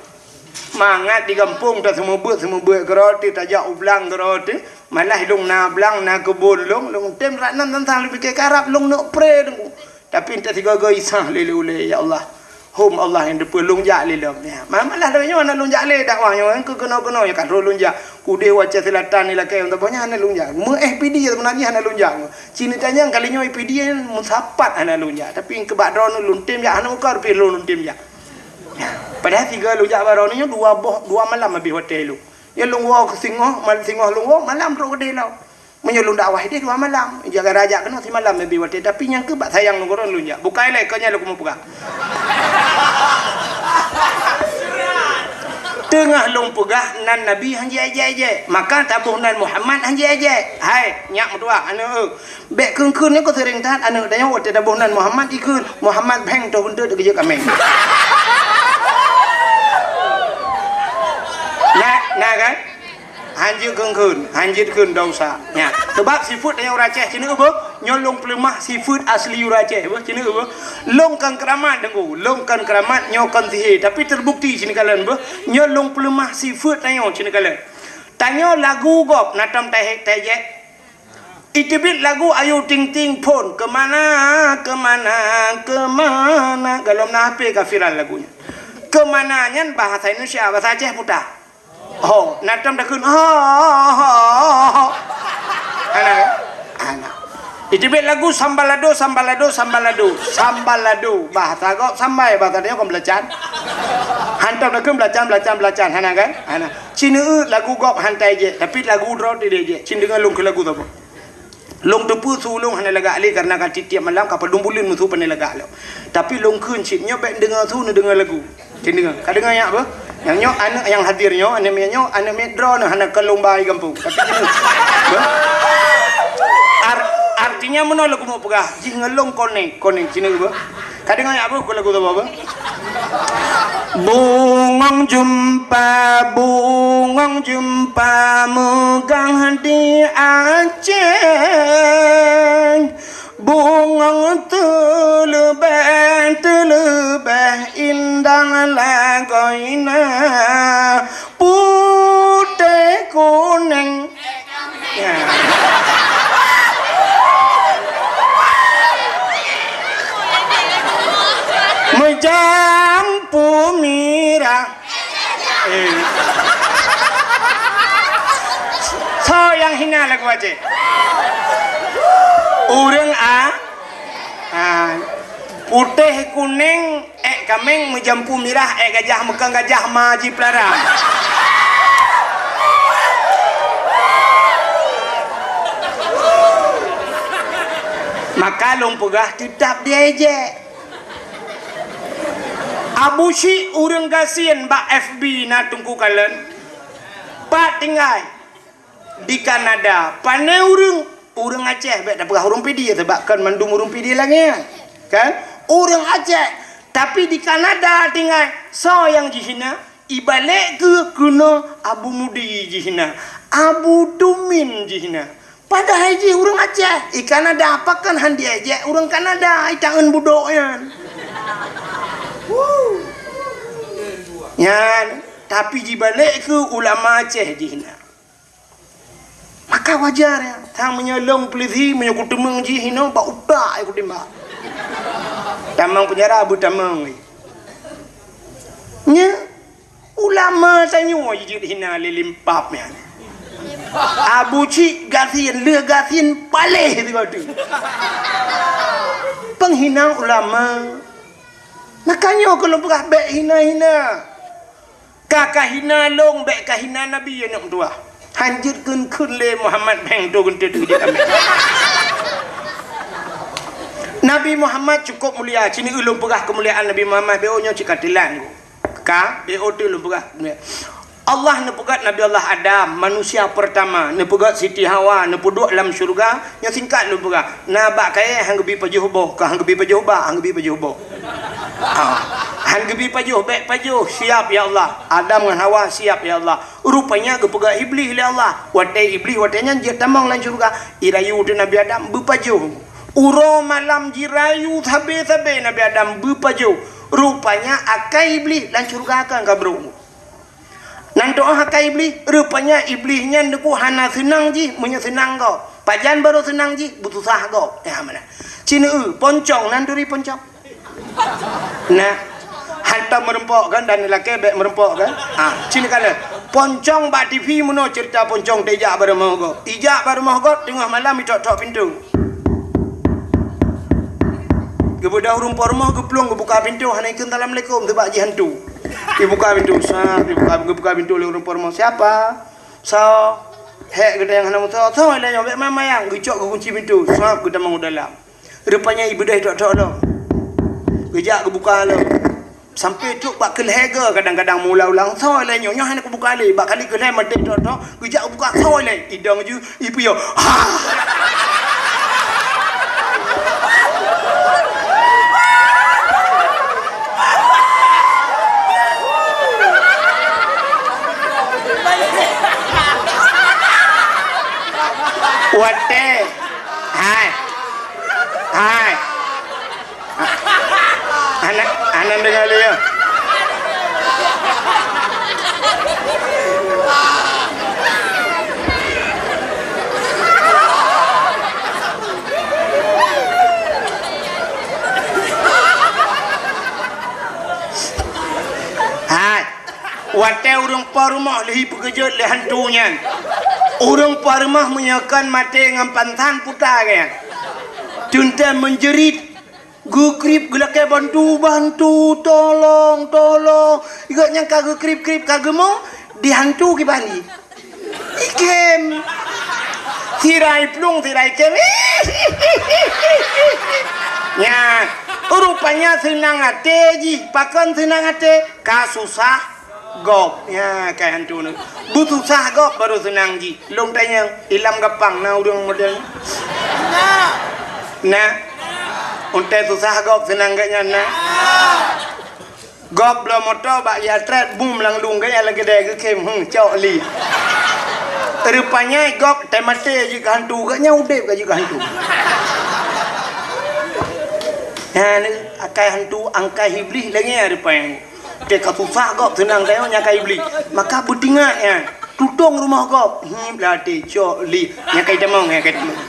Mangat di gampông ta seumeubeuet-seumeubeuet keudroe teuh, tajak u blang keudroe teuh, malah lôn na blang, na keubon lôn, lôn tem rat nan tantang lôn pike karab lôn neuk pré Teungku. Tapi enteuk sigoe-goe isah lé ulèe, ya Allah. Hom Allah nyang teupeue lôn jak lé lom. Ya, ma-, malah lôn nyoe hana lôn jak lé dakwah nyoe, keu keunoe-keunoe nyoe ka lôn jak. Udeh u Aceh Selatan ni lakèe, untuk boh nyan hana lôn jak. Meu-eh P D sebenarnya hana lôn jak. Cina tanyong kali nyoe P D meusapat hana lôn jak. Tapi keu bak droeneuh lôn tem jak, hana meukeureuh pih lôn tem jak. Padahai sigoe lôn jak bak droeneuh nyoe dua boh, dua malam habéh watèe lôn. Ya lôn woe keu singoh, mal-, singoh lôn woe, malam trok keudéh lom. Meunyoe lôn dakwah idéh dua malam, jaga rajak keunoe simalam habéh watèe. Tapi nyang keu bak sayang lôn goh lôn jak. Bukai lé, keu nyan lôn keumeung peugah. Teungoh lôn peugah nan Nabi han jiék-ék, maka taboh nan Muhammad han jiék-ék. Hai, nyak meutuah aneuk eu. Bèk kheun-kheun nyoe keu seuréng that aneuk tanyoe watèe taboh nan Muhammad jikheun, Muhammad bheng toh keuneuk geujeuet kaméng. Na, na kan? Hanjeuet kheun-kheun, hanjeuet kheun dosa. Nya, sebab sifeuet tanyoe ureueng Aceh, ceuneuk beuh, nyoe lôn peuleumah sifeuet asli ureueng Aceh, beuh, ceuneuk beuh. Lôn kon keuramat Teungku, lôn kon keuramat, nyoe kon sihé, tapi terbukti ceuneuk kalon, beuh. Nyoe lôn peuleumah sifeuet tanyoe ceuneuk kalon. Tanyoe lagu gob na tom tahe-, taéjék. Iteubiet lagu Ayu Ting Ting phôn, "Kemana, kemana, kemana." Golom na H P ka viral lagu nyan. "Kemana" nyan bahasa Indonesia, bahasa Aceh puta. Ho, na tom takheun, ho, ho, ho, ho. Hana, hana. Iteubiet lagu Sambalado, Sambalado, Sambalado. Sambalado. Bahasa gob sambai, bahasa tanyoe kon beulacan. Han tom takheun beulacan, beulacan, beulacan. Hana kan? Hana. Ceuneuk lagu gob han taéjék, tapi lagu droe teuh jiék. Cit deungoe lôn keu lagu saboh. Lôn teupeue su lôn hana lagak lé, kareuna ka tiep-tiep malam ka padum buleuen meusu pandai lagak lom. Tapi lôn kheun cit nyoe bèk neudeungoe su, neudeungoe lagu. Cit deungoe. Ka deungoe nyak beuh? Nyang nyoe aneuk nyang hadir nyoe, aneuk miet nyoe, aneuk miet droeneuh hana kon lôn ba di gampông. Tapi cit deungoe. Beuh? Ar-, artinya meunoe lôn keumeung peugah, jih ngon lôn konek, konek cit deungoe beuh. Ka deungoe nyak beuh, keu lagu saboh beuh? Bungong jeumpa, bungong jeumpa meugang di Aceh. Bungong teuleubeh, teuleubeh indah lagoina. Putéh kunèng. Ya. Meujampu mirah. Eh. Soe nyang hina lagu Aceh? Ureueng a-, a, putéh kunèng. Èk kaméng meujampu mirah, èk gajah meukang gajah ma jipeulara. Maka lôn peugah teutab diéjék. Abu Syik ureueng gasien bak F B na Teungku kalon. Pat tinggai? Di Kanada, pané ureueng, ureueng Aceh, bèk tapeugah ureueng Pidie, sabab kon mandum ureueng Pidie lagèe nyan. Kan? Ureueng Aceh, tapi di Kanada tinggai, soe nyang jihina? Ibalek keu keunoe Abu Mudi jihina, Abu Tumin jihina. Padahai jih ureueng Aceh, i Kanada pakon han diéjék ureueng Kanada, i taeun budok nyan. Nyan, tapi jibalek keu ulama Aceh jihina. Ka wajar ya. Sang meunyoe lôn peulisi, meunyoe kuteumeung jih hinoe, bak utak ya kutimbak. Tamong penjara, beutamong. Nya, ulama tanyoe jijeuet hina lé limpab nyan. Abu Cik gasien, lheueh gasien paléh sigoe teuk. Penghinaan ulama. Maka nyoe keu lôn peugah, bék hina-hina. Ka kahina lôn, bék kahina Nabi aneuk tuha. Hanjeuet kheun-kheun lé Muhammad, bék tu geunteut jeuet amé. Nabi Muhammad cukup mulia. Cini ulôn peugah keumuliaan Nabi Muhammad, bék nyoe cit ka teulat. Ka, bék tu lôn peugah. Allah neupeugét Nabi Allah Adam, manusia pertama, neupeugét Siti Hawa, neupeuduek lam syeuruga, nyoe singkat lôn peugah. Na bak kayée han geubi pajoh boh, ka han geubi pajoh bak, han geubi pajoh boh. Ah, han geubi pajoh, bék pajoh, siap ya Allah. Adam ngon Hawa siap ya Allah. Rupanya geupeugah Iblih lé Allah. Watée Iblih watée nyan jeuet tamong lam syeuruga, irayu teuh Nabi Adam beupajoh. Uroe malam jirayu sabe-sabe Nabi Adam beupajoh. Rupanya akai Iblih lam syeuruga kan ka brok. Nan doá akai Iblih, rupanya Iblih nyan deungon hana seunang jih meunyoe seunang gob. Pajan barô seunang jih, beususah gob. Ya mana? Cina eu, poncong nan turi poncong. Nah, hantom meureumpok kan, dan lakée bék meureumpok kan? Ha, cit kalon. Poncong bak T V meunoe ceurita poncong teuh ijak bak rumoh gob. Ijak bak rumoh gob, teungoh malam itok-tok pintoe. Geubeudôh ureuëng po rumoh geuplueng geubuka pintoe, hana ikheun assalamualaikum, seubab jih hantu. Ibuka pintoe, sab, ibuka, geubuka pintoe lé ureuëng po rumoh. Siapa? Soe? Hék geutanyoe hana meusoe. Soe lé nyoe, bék mayang-mayang. Geucok geukunci pintoe, sab, geutamong u dalam. Rupanya ibeudôh itok-tok lom. Geujak geubuka lom. Sampai trok bak keulhée goe kadang-kadang meuulang-ulang, "Soe lé nyoe, nyoe hana kubuka lé." Bak kali keulhée maté tok-tok, geujak geubuka, "Soe lé?" Idong ju, ipiôh. Ha! Watée Hai. Hai. Hana, hana deungoe lé, ya. Hai. Watée ureuëng po rumoh lheueh peukeujot lé hantu nyan, ureuëng po rumoh meunyoe kon maté ngon pansan puta geuh nyan, teuntée meunjerit, geukrieb geulakée bantu, "Bantu, tolong, tolong!" Gobnyan ka geukrieb-krieb ka geumo, di hantu kiban jih. Ikem. Sirai plueng, sirai kem. Nyan, rupanya seunang até jih. Pakon seunang até? Ka susah gob. Nyan, ka hantu nyoe. Beususah gob baru seunang jih. Lôn tanyong, ilam gampang na ureuëng model nyoe? Na. Untée susah gob seunang gobnyan na. Gob bloe moto bak jih trét, bum lam lueng geuh, lagée dai geukem, hmm, cok li. Rupanya gob teumaté jih keu hantu, gobnyan udeb ka jih keu hantu. Nyan, akai hantu, akai Iblih lagée nyan rupanya. Teuka susah gob seunang tayong nyan akai Iblih. Maka beutingat nyan, tutong rumoh gob. Hmm, blah até, cok li. Nyan akai tamong, nyan akai tamong.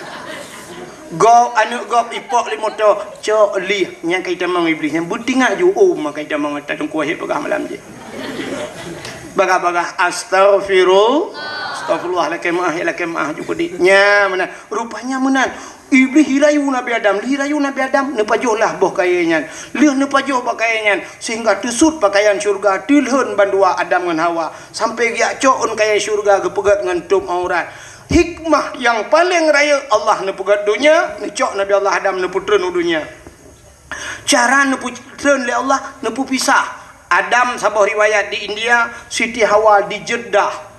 Gob, aneuk gob ipok lé moto, cok li, nyan kai tamong Iblih, nyan beutingat ju, oh, ma kai tamong ata teungku wahé peugah malam jih. Bagah-bagah, "Astaghfirul-, astaghfirullah, lakée meuáh, ya lakée meuáh," ju keudéh. Nya meunan, rupanya meunan. Iblih irayu Nabi Adam, lheueh irayu Nabi Adam, neupajoh lah boh kayée nyan. Lheueh neupajoh boh kayée nyan, sehingga teusut pakaian syeuruga, teulhon bandua Adam ngon Hawa, sampai geujak cok ôn kayée syeuruga geupeugét ngon tôb aurat. Hikmah nyang paleng rayeuk Allah neupeugét donya, neucok Nabi Allah Adam neupeutreun u donya. Cara neupeutreun lé Allah, neupeupisah. Adam saboh riwayat di India, Siti Hawa di Jeddah.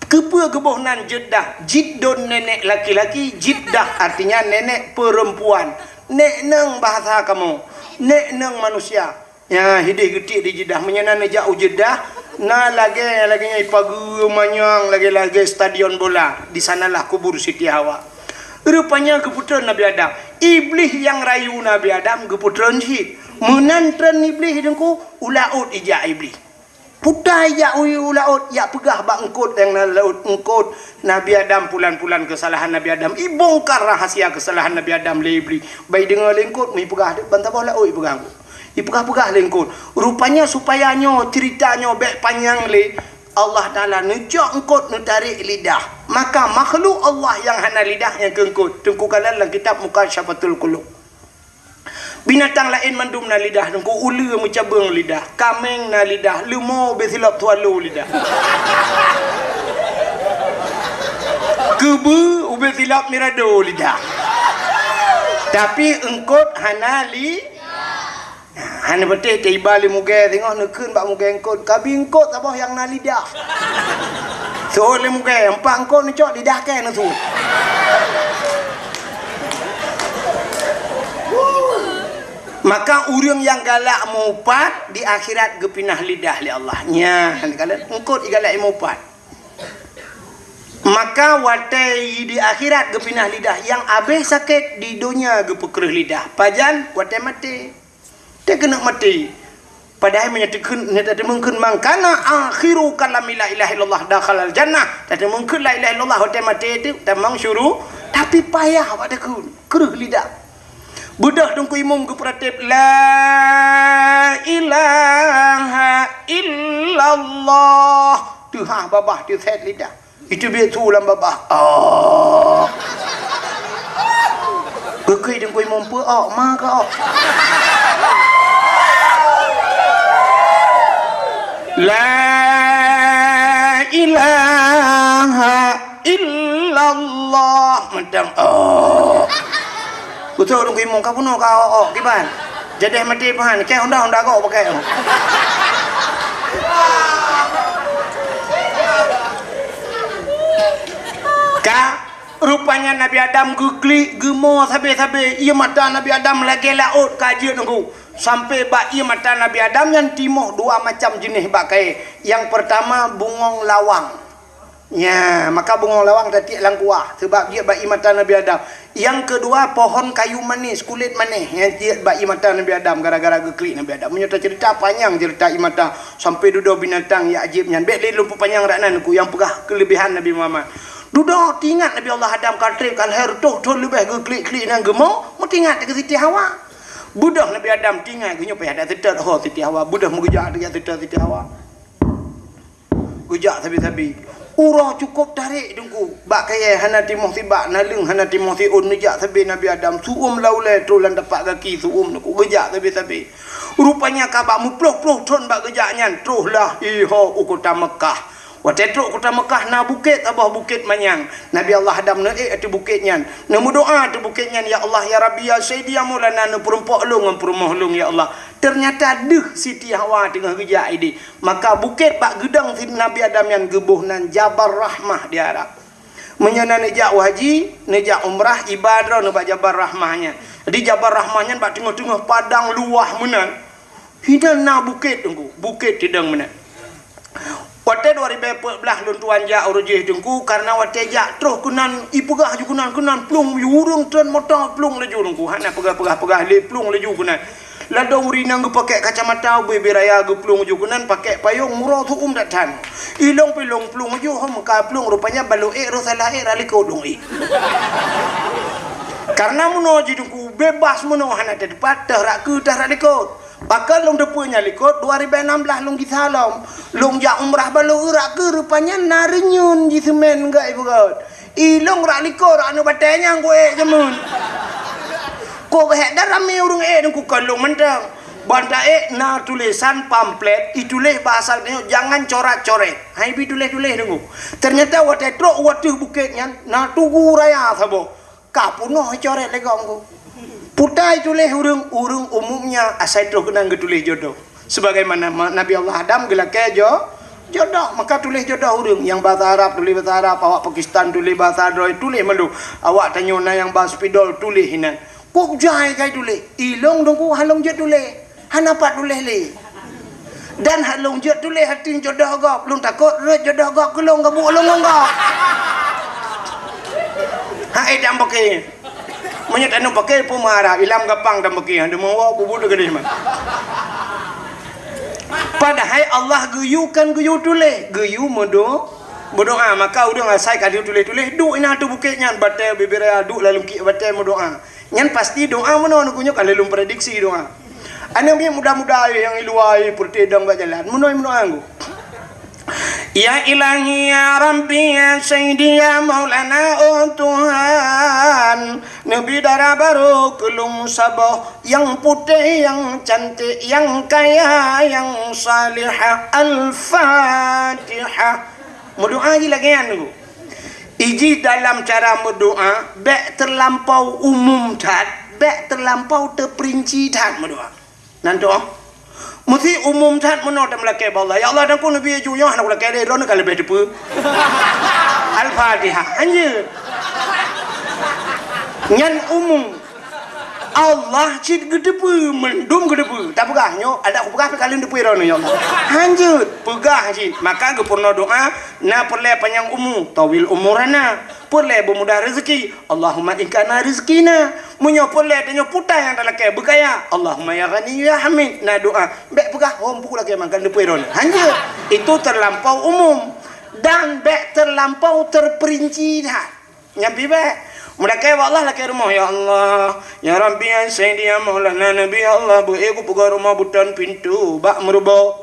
Keupeue geuboh nan Jeddah? Jiddon nenek laki-laki, Jiddah artinya nenek perempuan. Nek neng bahasa kamoe, nek neng manusia. Nya, hideh geutiek di Jeddah. Meunyoe na neujak u Jeddah, na lagée, lagée nyan pageue manyang, lagée-lagée stadion bola. Di sanalah kubur Siti Hawa. Rupanya geupeutreun Nabi Adam. Iblih nyang rayu Nabi Adam geupeutreun cit. Meunan treun Iblih teungku, u laôt ijak Iblih. Putai jak u, u laôt, jak peugah bak eungkôt nyang na laôt, "Eungkôt, Nabi Adam pulan-pulan keusalahan Nabi Adam." Ibongkar rahasia keusalahan Nabi Adam lé Iblih. Bah ideungoe lé eungkôt, meuipeugah deuek ban saboh laôt ipeugah eungkôt. Ipeugah-peugah lé eungkôt. Rupanya supaya nyoe ceurita nyoe bèk panyang lé, Allah Taala neucok eungkôt neutarek lidah. Maka makhluk Allah nyang hana lidah nyang keu eungkôt. Teungku kalon lam kitab Mukasyafatul Qulub. Binatang laén mandum na lidah, Teungku, uleue meucabeueng lidah, kaméng na lidah, leumo ubé silop swallow lidah. Keubeue ubé silop mirado lidah. Tapi eungkôt hana li-, hana patéh teuiba lé mugée singoh neukheun bak mugée eungkôt, "Kabi eungkôt saboh nyang na lidah." Seuôt lé mugée, "Empat eungkôt neucok lidah kèe neuseuôt." Maka ureuëng nyang galak meuupat di akhirat geupinah lidah lé Allah. Nyan, kalau eungkôt igalak imeuupat. Maka watée di akhirat geupinah lidah, nyang abéh sakét di donya geupeukreueh lidah. Pajan? Watée maté. Teuh keuneuk maté. Padahai meunyoe teukheun, nyoe tateumeung kheun, "Man kana akhiru kalami la ilaha illallah dakhalal jannah." Tateumeung kheun la ilaha illallah watée maté teuh tamong syuru, tapi payah bak takheun, kreueh lidah. Beudôh Teungku Imum geupeuratéb, "La ilaha illallah." Teuhah babah teusét lidah. Iteubiet su lam babah. Oh. Geukheun Teungku Imum, "Peue ok, ma ka ok?" La ilaha illallah. Mantong, oh. Beutôi Teungku Imum, ka bunoe ka ok-ok kiban. Jadeh maté pahan, kèe honda-honda gok pakai. Ka, rupanya Nabi Adam geuklik, geumo sabe-sabe. Ié mata Nabi Adam lagée laôt ka jeuet Teungku. Sampai bak ié mata Nabi Adam nyan timoh dua macam jeuneh bak kayée. Nyang peurtama bungong lawang. Nya, maka bungong lawang tatiek lam kuah, sabab jeuet bak ié mata Nabi Adam. Nyang keudua, pohon kayu manis, kulét manéh, nyang jeuet bak ié mata Nabi Adam, gara-gara geuklik Nabi Adam. Meunyoe taceurita panyang ceurita ié mata, sampai dudoe binatang nyang ajaéb nyan. Bék lé lôn peupanyang rak nan, ku nyang peugah keuleubehan Nabi Muhammad. Dudoe teuingat Nabi Allah Adam ka treb ka lhée reutôh thon leubeh geuklik-klik nyan geumo, meuteuingat keu Siti Hawa. Beudôh Nabi Adam teuingat, geunyoe payah that seutôt ho Siti Hawa. Beudôh meugeujak teuingat seutôt Siti Hawa. Geujak sabe-sabe. Uroe cukôp tarek Teungku. Bak kayée hana timoh sibak, naleueng hana timoh siôn, neujak sabe Nabi Adam. Su'uem lam ulée troh lam tapak gaki su'uem Teungku. Geujak sabe-sabe. Rupanya ka bak meuploh-ploh thon bak geujak nyan, troh lah iho u kota Meukah. Watée trok kota Meukah na bukét saboh bukét manyang. Nabi Allah Adam neuék ateueh bukét nyan. Neumeudoá ateueh bukét nyan, "Ya Allah, ya Rabbi, ya Sayyidi, ya Maulana," neupeurumpok lôn ngon peurumoh lôn, ya Allah. Teunyata deuh Siti Hawa teungoh geujak idéh. Maka bukét bak geudong Nabi Adam nyan geuboh nan Jabal Rahmah di Arab. Meunyoe na neujak u haji, neujak umrah, iba droeneuh bak Jabal Rahmah nyan. Jadi Jabal Rahmah nyan bak teungoh-teungoh padang luwah meunan. Hinan na bukét Teungku, bukét teudong meunan. Watée dua ribée peuet blaih lôn tuan jak uroe jih Teungku, kareuna watée jak troh keunan, ipeugah ju keunan, keunan plueng, ureuëng treun moto plueng laju Teungku. Hana peugah-peugah-peugah lé plueng laju keunan. Ladôm ureuëng inong geupakék kacamata ubé-bé raya geuplueng ju keunan, pakék payong murah su'uem that-that. Ilong pih lôn plueng ju, ho meuka plueng, rupanya balo ék roh salah ék rak likot lôn ék. Kareuna meunoe jih Teungku bebas meunoe hana teupat, teuh rak keue teuh rak likot. Pakon lôn teupeue nyan likot, dua ribée nam blaih lôn gisa lom. Lôn jak umrah balo rak keue, rupanya na reunyeun jiseumén gét beugét. Ilong rak likot rak aneuk batée nyang ku ék jameun. Kok hék dan ramé ureuëng ék Teungku, kon lôn mantong. Ban taék na tulésan pamflet, ituléh bahasa nyoe, "Jangan corat-coret." Hai bi tuléh-tuléh Teungku. Teunyata watée trok u ateueh bukét nyan, na tugu raya saboh. Ka peunoh icoret lé gob Teungku. Putai tuléh ureuëng, ureuëng umumnya asai troh keunan geutuléh jodoh. Sebagaimana ma-, Nabi Allah Adam geulakée jo-, jodoh, maka tuléh jodoh ureuëng. Nyang bahasa Arab tuléh bahasa Arab, awak Pakistan tuléh bahasa droe, tuléh mandum. Awak tanyoe na nyang ba spidol tuléh inan. Kok jai kai tuléh? Ilong Teungku hana lôn jeuet tuléh. Hana pat tuléh lé. Dan hana lôn jeuet tuléh ateueh jodoh gob. Lôn takot rhot jodoh gob keu lôn, gabuek lôn ngon gob. Hai dan paké. Meunyoe taneuk paké peue meuharab, ilam gapang dan paké, hana meuwoe bubut geude man. Padahai Allah geuyue kon geuyue tuléh, geuyue meudo-, meudoá. Maka ureuëng asai ka geuyue tuléh-tuléh, duek inan ateueh bukét nyan, batée bibiraya duek lam lungkiek batée meudoá. Nyan pasti doá meunoe, nyoe ka lôn prediksi doá. Aneuk miet muda-muda nyang i luwa, i peureute dong bak jalan, meunoe meudoá ngon, "Ya Ilahi, ya Rabbi, ya Sayyidi, ya Maulana, oh Tuhan, neubi dara barô keu lôn saboh, nyang putéh, nyang cantik, nyang kaya, nyang salihah." Al-Fatihah. Meudoá jih lagée nyan, Teungku. Ijih dalam cara meudoá, bék teulampau umum that, bék teulampau teuperinci that meudoá. Nan toh, meusti umum that meunoe tameulakée bak Allah. "Ya Allah, Teungku, neubi ju nyoe hana kulakée lé, droeneuh ka leubeh teupeu." Al-Fatihah. Hanjeuet. Nyan umum. Allah cit geuteupeu, mandum geuteupeu. Tapeugah nyoe, adak kupeugah pih ka lheueh teupeu droeneuh, "Ya Allah." Hanjeuet, peugah cit. Maka geupeurunoe doá, na peureulée panyang umu, tawil umurana. Peureulée beumudah rezeki, Allahumma in kana rizqina. Meunyoe peureulée tanyoe putai nyang talakée beukaya, Allahumma ya Ghani ya Hamid. Na doá, bék peugah, "Hom peue lakée mangkan leupui droeneuh." Hanjeuet. Itu terlampau umum. Dan bék terlampau terperinci that. Nyan pih bék. Meulakée bak Allah, lakée rumoh, "Ya Allah, ya Rabbi, ya Sayyidi, ya Maulana, Nabi, ya Allah, beu ék kupeugah rumoh beuton pintoe bak meurubo."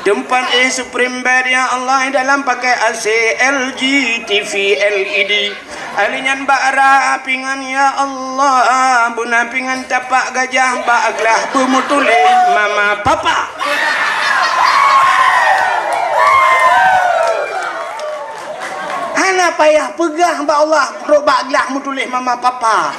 Teumpat éh Supreme Bed, ya Allah, dalam pakai A C, L G, T V, L E D. Ahli nyan bak ra pingan, ya Allah, beuna pingan tapak gajah bak glah beumeutuléh mama papa. Hana payah peugah bak Allah, rot bak glah meutuléh mama papa.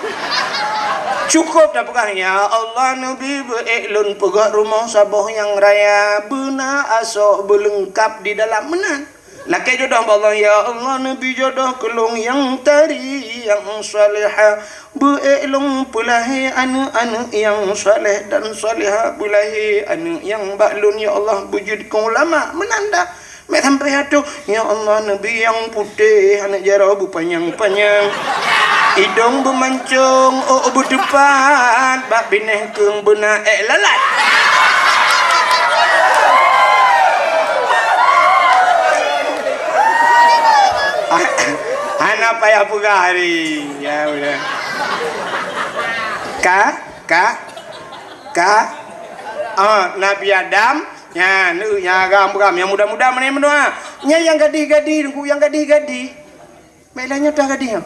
Cukup dah peugah, "Ya Allah, neubi beu ék lôn peugah rumoh saboh nyang raya, beuna asoe beuleungkab di dalam meunan." Lakée jodoh bak Allah, "Ya Allah, neubi jodoh keu lôn nyang tari, nyang salihah. Beu ék lôn peulahé aneuëk-aneuëk nyang saleh dan salihah, beulahé aneuëk nyang bak lôn, ya Allah, beujeuet keu ulama." Meunan dah. Meusampéh ateueh, "Ya Allah, neubi nyang putéh, aneuëk jaroe beupanyang-panyang, idong beumancong, ôk beuteupat, bak binéh keueng beuna ék lalat." Hana payah peugah hari. Ya, udah. Ka, ka, ka. Ah, Nabi Adam, nyan, nyang agam-agam, nyang muda-muda meunan meudoá. Nyan nyang gadih-gadih, Teungku, nyang gadih-gadih. Mek lagée nyoe teuh gadih nyoe.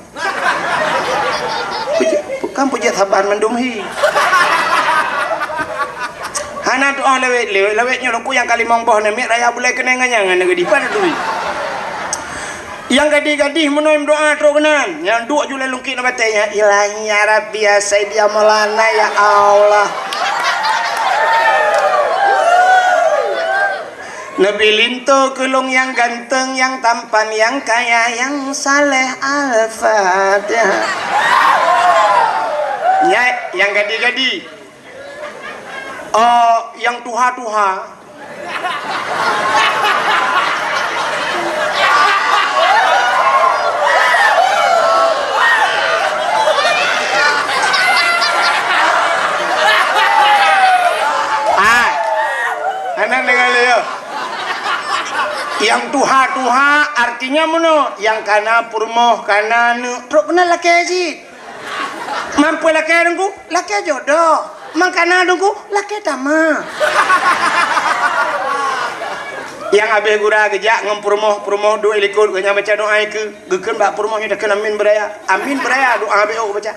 Peujeuet, kan peujeuet saban mandum hi. Hana tuoh lawét-lawét, lawét nyoe Teungku nyang ka limong boh namiet raya bulai keunong ngon nyang hana gadih. Pat tui. Nyang gadih-gadih meunoe meudoá trok keunan. Nyang duek ju lam lungkiek ngon batée nyan, "Ilahi ya Rabbi ya Sayyidi ya Maulana ya Allah." Neubi linto keu lôn nyang ganteng, nyang tampan, nyang kaya, nyang saleh. Al-Fatihah. Nyan nyang gadih-gadih. Oh, nyang tuha-tuha. Ah, hana deungoe lé, yo. Nyang tuha-tuha artinya meunoe, nyang kana peurumoh, kana aneuëk, trok keunan lakée cit. Man peue lakée Teungku? Lakée jodoh. Man kana Teungku? Lakée tamah. Nyang habéh gura geujak ngon peurumoh, peurumoh duek likot, geuhnyan baca doá ikeue, geukheun bak peurumoh nyoe takheun amin beuraya. Amin beuraya, doá habéh ôk baca.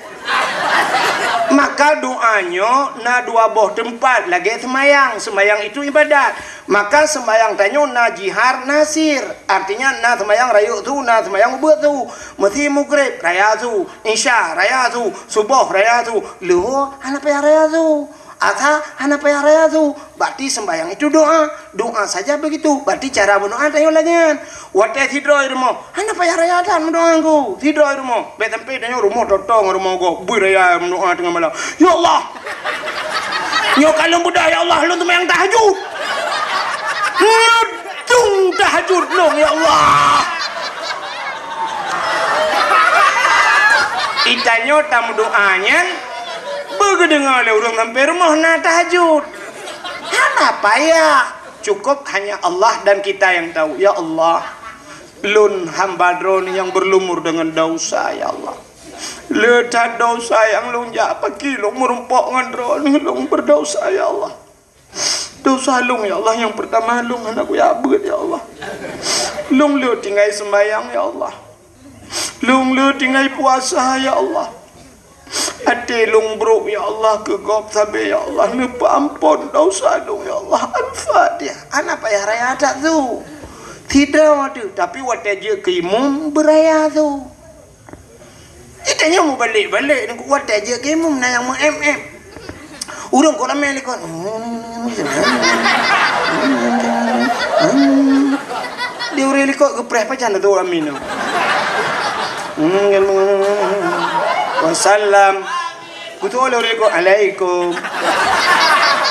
Maka doá nyoe na dua boh teumpat lagée seumayang. Seumayang itu ibadat. Maka seumayang tanyoe na jihar, na sir. Artinya na seumayang rayeuk su, na seumayang ubeuet su. Meusi Maghrib raya su, Isya raya su, Suboh raya su, Luhô hana payah raya su, Asa hana payah raya su. Berarti seumayang itu doá. Doá saja begitu. Berarti cara meudoá tanyoe lagée nyan. Watée sidroe rumoh, hana payah raya that meudoá Teungku. Sidroe rumoh, bék sampoe tanyoe rumoh toto ngon rumoh gob, bui raya meudoá teungoh malam. Ya Allah, nyoe ka lôn beudôh, ya Allah, lôn seumayang tahajud. Nyoe dung tahajud lôn, ya Allah. Itanyoe tameudoá nyan beugeudeungoe lé ureuëng sampoe rumoh na tahajud. Hana Payah. Cukup hanya Allah dan kita yang tahu. Ya Allah, lôn hamba Droe nyang berlumur dengan dosa, ya Allah. Le that dosa nyang lôn jak, pakri lôn meurumpok ngon Droe, lôn berdosa, ya Allah. Dosa lôn, ya Allah, nyang pertama lôn hana kuyak beuet, ya Allah. Lôn le tinggai sembahyang, ya Allah. Lôn le tinggai puasa, ya Allah. Até lôn brok, ya Allah, keu gob sabe, ya Allah, neupeuampon dosa lôn, ya Allah. Al-Fatihah. Hana payah raya that su. Sidroe teuh, tapi watée jeuet keu imum beuraya su. Itanyoe mubalek-balek, watée jeuet keu imum na nyang meu-em-em. Ureuëng kok ramé likot. Di ureuëng likot geupreh pajan tu amin. Wasallam. Kutu oleh ureuëng likot, "Alaikum."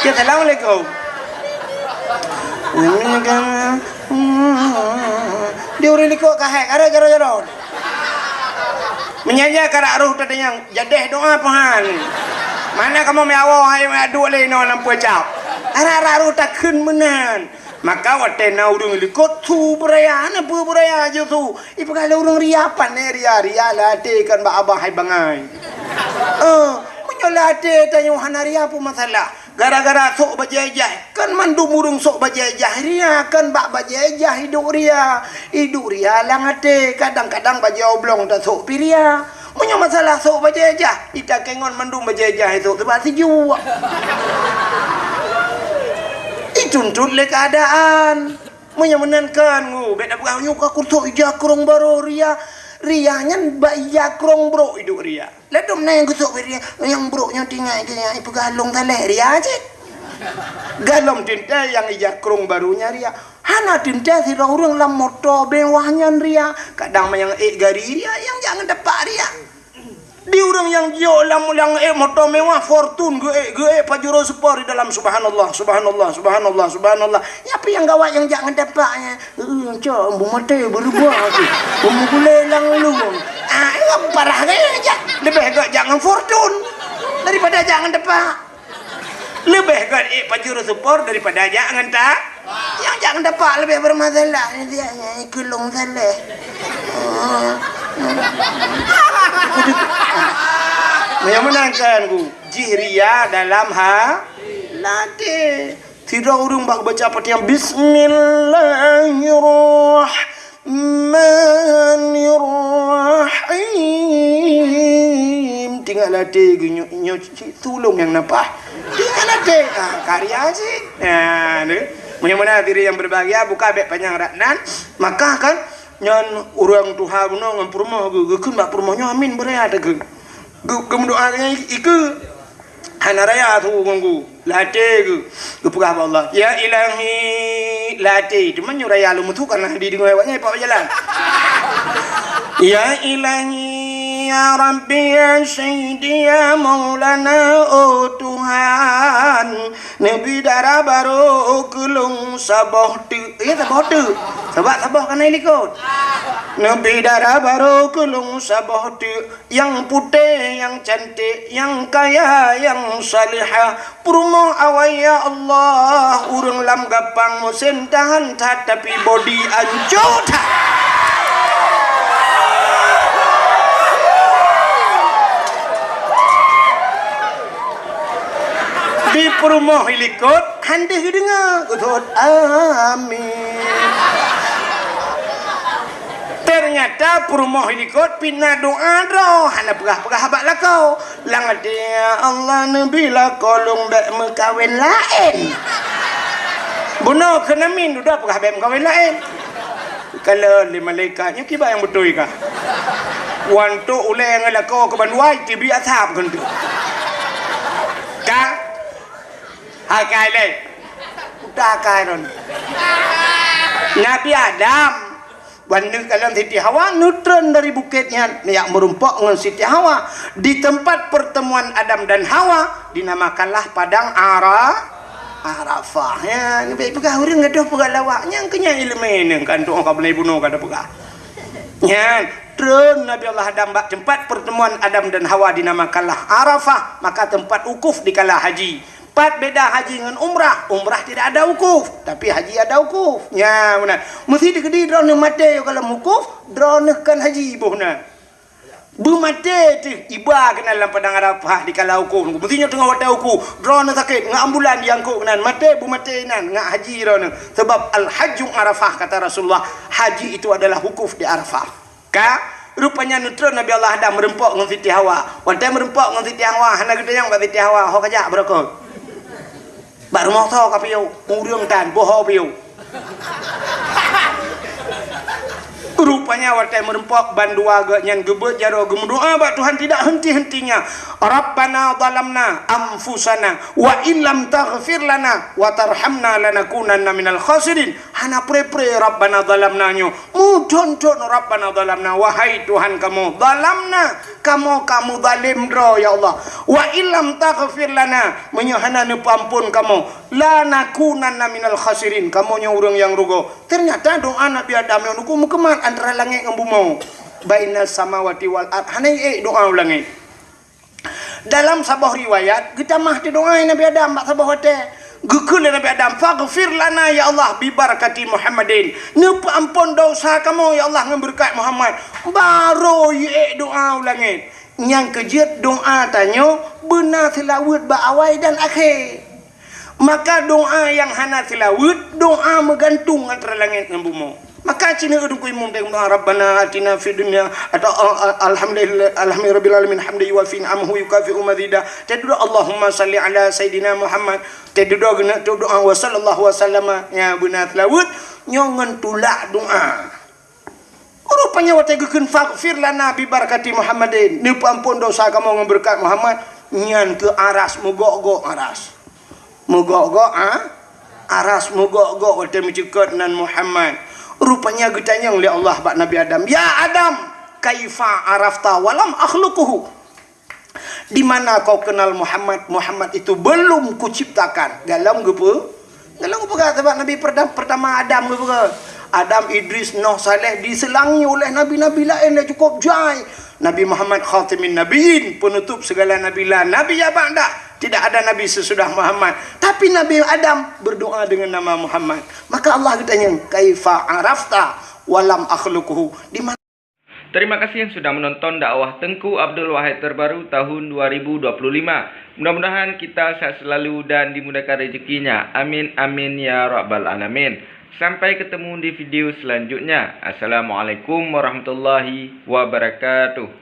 Ya, "Assalamualaikum." Di ureuëng likot kahek, ada jaro-jaro. Meunyan nyan karak roh teudeungoe, jadeh doa pahan. Mana kamoe meuawoe hai meuaduk lé inoe lam peucap. Arak-arak roh takheun meunan. Maka watée na ureuëng likot su beuraya, na peue beuraya jih su. Ipeugah lé ureuëng ria, pane ria, ria lam até kan bak abah hai bangai. Eh, meunyoe lam até tanyoe hana ria peue masalah. Gara-gara sôk bajée jah, kan mandum ureuëng sôk bajée jah ria, kan bak bajée jah iduek ria. Iduek ria lam até, kadang-kadang bajée oblong tasôk pih ria. Meunyoe masalah sôk bajée jah, itakée ngon mandum bajée jah isôk teuba sijuek. Ituntot lé keuadaan. Meunyoe meunan kan, ngu, bék tapeugah, "Nyoe ka kusôk ija krong barô ria." Ria nyan bak ija krong brok iduek ria. Ladôm na nyang geusôk bak ria, nyang brok nyoe tinggai geuh nyan ipeugah lôn saleh ria cit. Galom teuntée nyang ija krong barô nyan ria. Hana teuntée sidroe ureuëng lam moto mewah nyan ria. Kadang ma nyang ék gari ria, nyang jak ngon tapak ria. Di ureuëng nyang jok lam ulang ék moto mewah, Fortuner geuék, geuék Pajero Sport di dalam, subhanallah, subhanallah, subhanallah, subhanallah. Nyan pih nyang gawat nyang jak ngon tapak nyan. Eh, cok, bu maté berubah tu. Bumbu gulai lang lu. Ah, ini parah gaya jak. Lebih gak jak ngon Fortuner daripada jak ngon tapak. Leubeh gét ék Pajero Sport daripada jak ngon ta-, nyang jak ngon tapak leubeh bermasalah. Dia nyang ikeu lôn saleh. Meunyoe meunan kan ku, jih ria dalam ha-, até. Sidroe ureuëng bak baca Fatihah, "Bismillahirrahmanirrahim." Tinggai lam até geuh nyoe, nyoe cit tulông nyang napah. Tinggai lam até, ah, karya cit. Nah, tu. Meunyoe meunan hadirin yang berbahagia, buka bék panyang rat nan. Maka kan, nyan ureuëng tuha bunoe ngon peurumoh geuh, geukheun bak peurumoh nyoe amin beuraya takheun. Geu-, geumeudoa nyan ikeu. Hana raya su ngon geuh. Lam até geuh, geupeugah bak Allah, "Ya Ilahi," lam até. Teuma nyoe raya lom su, karena dideungoe awaknyan ipak jalan. "Ya Ilahi, ya Rabbi, ya Sayyidi, ya Maulana, oh Tuhan, neubi dara barô keu lôn saboh teuk." Ya, saboh teuk. Sabab saboh ka na ilikot. "Neubi dara barô keu lôn saboh teuk. Nyang putéh, nyang cantik, nyang kaya, nyang salihah. Peurumoh awai, ya Allah, ureuëng lam gapang musém tahan that, tapi bodi ancô that." Di peurumoh ilikot, han deuh geudeungoe, geuthot, "Amin." Ternyata peurumoh ilikot pih na doa droe, hana peugah-peugah bak lakoe. Lam até, "Ya Allah, neubi lakoe lôn bék meukawen laén." Bunoe keunan min dudoe peugah bék meukawen laén. Kalon lé malaikat, nyoe kiban nyang beutôi kah? Wan tok ulée ngon lakoe keu bandua, teubiet asab keu tu. Ka? Hai kai lé. Udah kai ron. Nabi Adam Wan neukalon Siti Hawa, neutreun dari bukét nyan, neujak meurumpok ngon Siti Hawa. Di tempat pertemuan Adam dan Hawa, dinamakanlah Padang Ara-, Arafah. Ya, neubi peugah ureuëng gadoh peugah lawak. Nyang keu nyan iéleumé neuh, kan tu'oh ka beunai bunoe ka tapeugah. Nyan, treun Nabi Allah Adam bak tempat pertemuan Adam dan Hawa dinamakanlah Arafah, maka tempat wukuf dikala haji. Pat beda haji ngon umrah. Umrah tidak ada wukuf, tapi haji ada wukuf. Nya, meunan. Meusti teukeudi droeneuh maté yoh ka lam wukuf, droeneuh kan haji boh na. Beumaté teuh iba keunan lam padang Arafah dikala wukuf. Meusti nyoe teungoh watèe wukuf, droeneuh sakét, ngon ambulan diangkot keunan, maté beumaté inan, ngon haji droeneuh. Sabab Al-Hajju Arafah, kata Rasulullah, haji itu adalah wukuf di Arafah. Ka, rupanya neutron Nabi Allah Adam meureumpok ngon Siti Hawa. Watèe meureumpok ngon Siti Hawa, hana geutanyong bak Siti Hawa, "Ho kajak beurokot? Bak rumoh soe kapiôh? Ureueng tan, boh ho piôh." Rupanya watèe meureumpok, bandua geuh nyan geubeuet jaroe geumeudoa bak Tuhan tidak henti-hentinya, "Rabbana zalamna anfusana wa illam taghfir lana wa tarhamna lanakunanna minal khasirin." Hana pre-pre Rabbana zalamna nyoe. Meuthon-thon Rabbana zalamna, wahai Tuhan kamoe, zalamna, kamoe ka meuzalim droe, ya Allah. Wa illam taghfir lana, meunyoe hana neupeuamphon kamoe, lanakunanna minal khasirin, kamoe nyoe ureueng nyang rugoe. Teunyata doa Nabi Adam nyoe nukeuh meukeumah antara langét ngon bumoe. Bainas samawati wal ard, hana ék doa u langét. Dalam saboh riwayat, geutamah teudoa Nabi Adam bak saboh watèe. Geukheun lé Nabi Adam, "Faghfir lana ya Allah bi barakati Muhammadin." Neupeuamphon desya kamoe ya Allah ngon beureukat Muhammad. Barô jiék doa u langét. Nyang keujeuet doa tanyoe beuna seulaweuet bak awai dan akhé. Maka doa nyang hana seulaweuet, doa meugantung antara langét ngon bumoe. Maka ci neuh Teungku Imum teuh meudoa, "Rabbana atina fid dunya," atau, a-, a-, "Alhamdulillah, alhamdulillahirabbil alamin, hamdan yuwafi ni'amahu wa yukafi'u mazida." Teuh dudoe, "Allahumma shalli ala Sayyidina Muhammad." Teuh dudoe geuneuk teuh doa, "Wa sallallahu wa sallama." Nyan beuna seulaweuet, nyoe ngon tulak doa. Rupanya watèe geukheun, "Faghfir lana bi barakati Muhammadin," neupeuamphon desya kamoe ngon beureukat Muhammad, nyan keuh aras meugok-gok aras. Meugok-gok, ha? Aras meugok-gok watèe meucukot nan Muhammad. Rupanya geutanyong lé Allah bak Nabi Adam, "Ya Adam, kaifa arafta wa lam akhluquhu?" Di mana kau kenal Muhammad? Muhammad itu belum kuciptakan. Galom geupeu-, galom geupeugah, sabab Nabi perda-, pertama Adam geupeugah. Adam, Idris, Nuh, Saleh diseulangi oleh nabi-nabi laén nyang cukup jai. Nabi Muhammad khatimin nabiyyin, penutup segala nabi, la nabiyya ba'dah. Tidak ada nabi sesudah Muhammad. Tapi Nabi Adam berdoa dengan nama Muhammad. Maka Allah geutanyong, "Kaifa arafta wa lam akhluquhu?" Di mana Terima kasih yang sudah menonton dakwah Teungku Abdul Wahid terbaru tahun dua ribu dua puluh lima. Mudah-mudahan kita sehat selalu dan dimudahkan rezekinya. Amin, amin, ya rabbal alamin. Sampai ketemu di video selanjutnya. Assalamualaikum warahmatullahi wabarakatuh.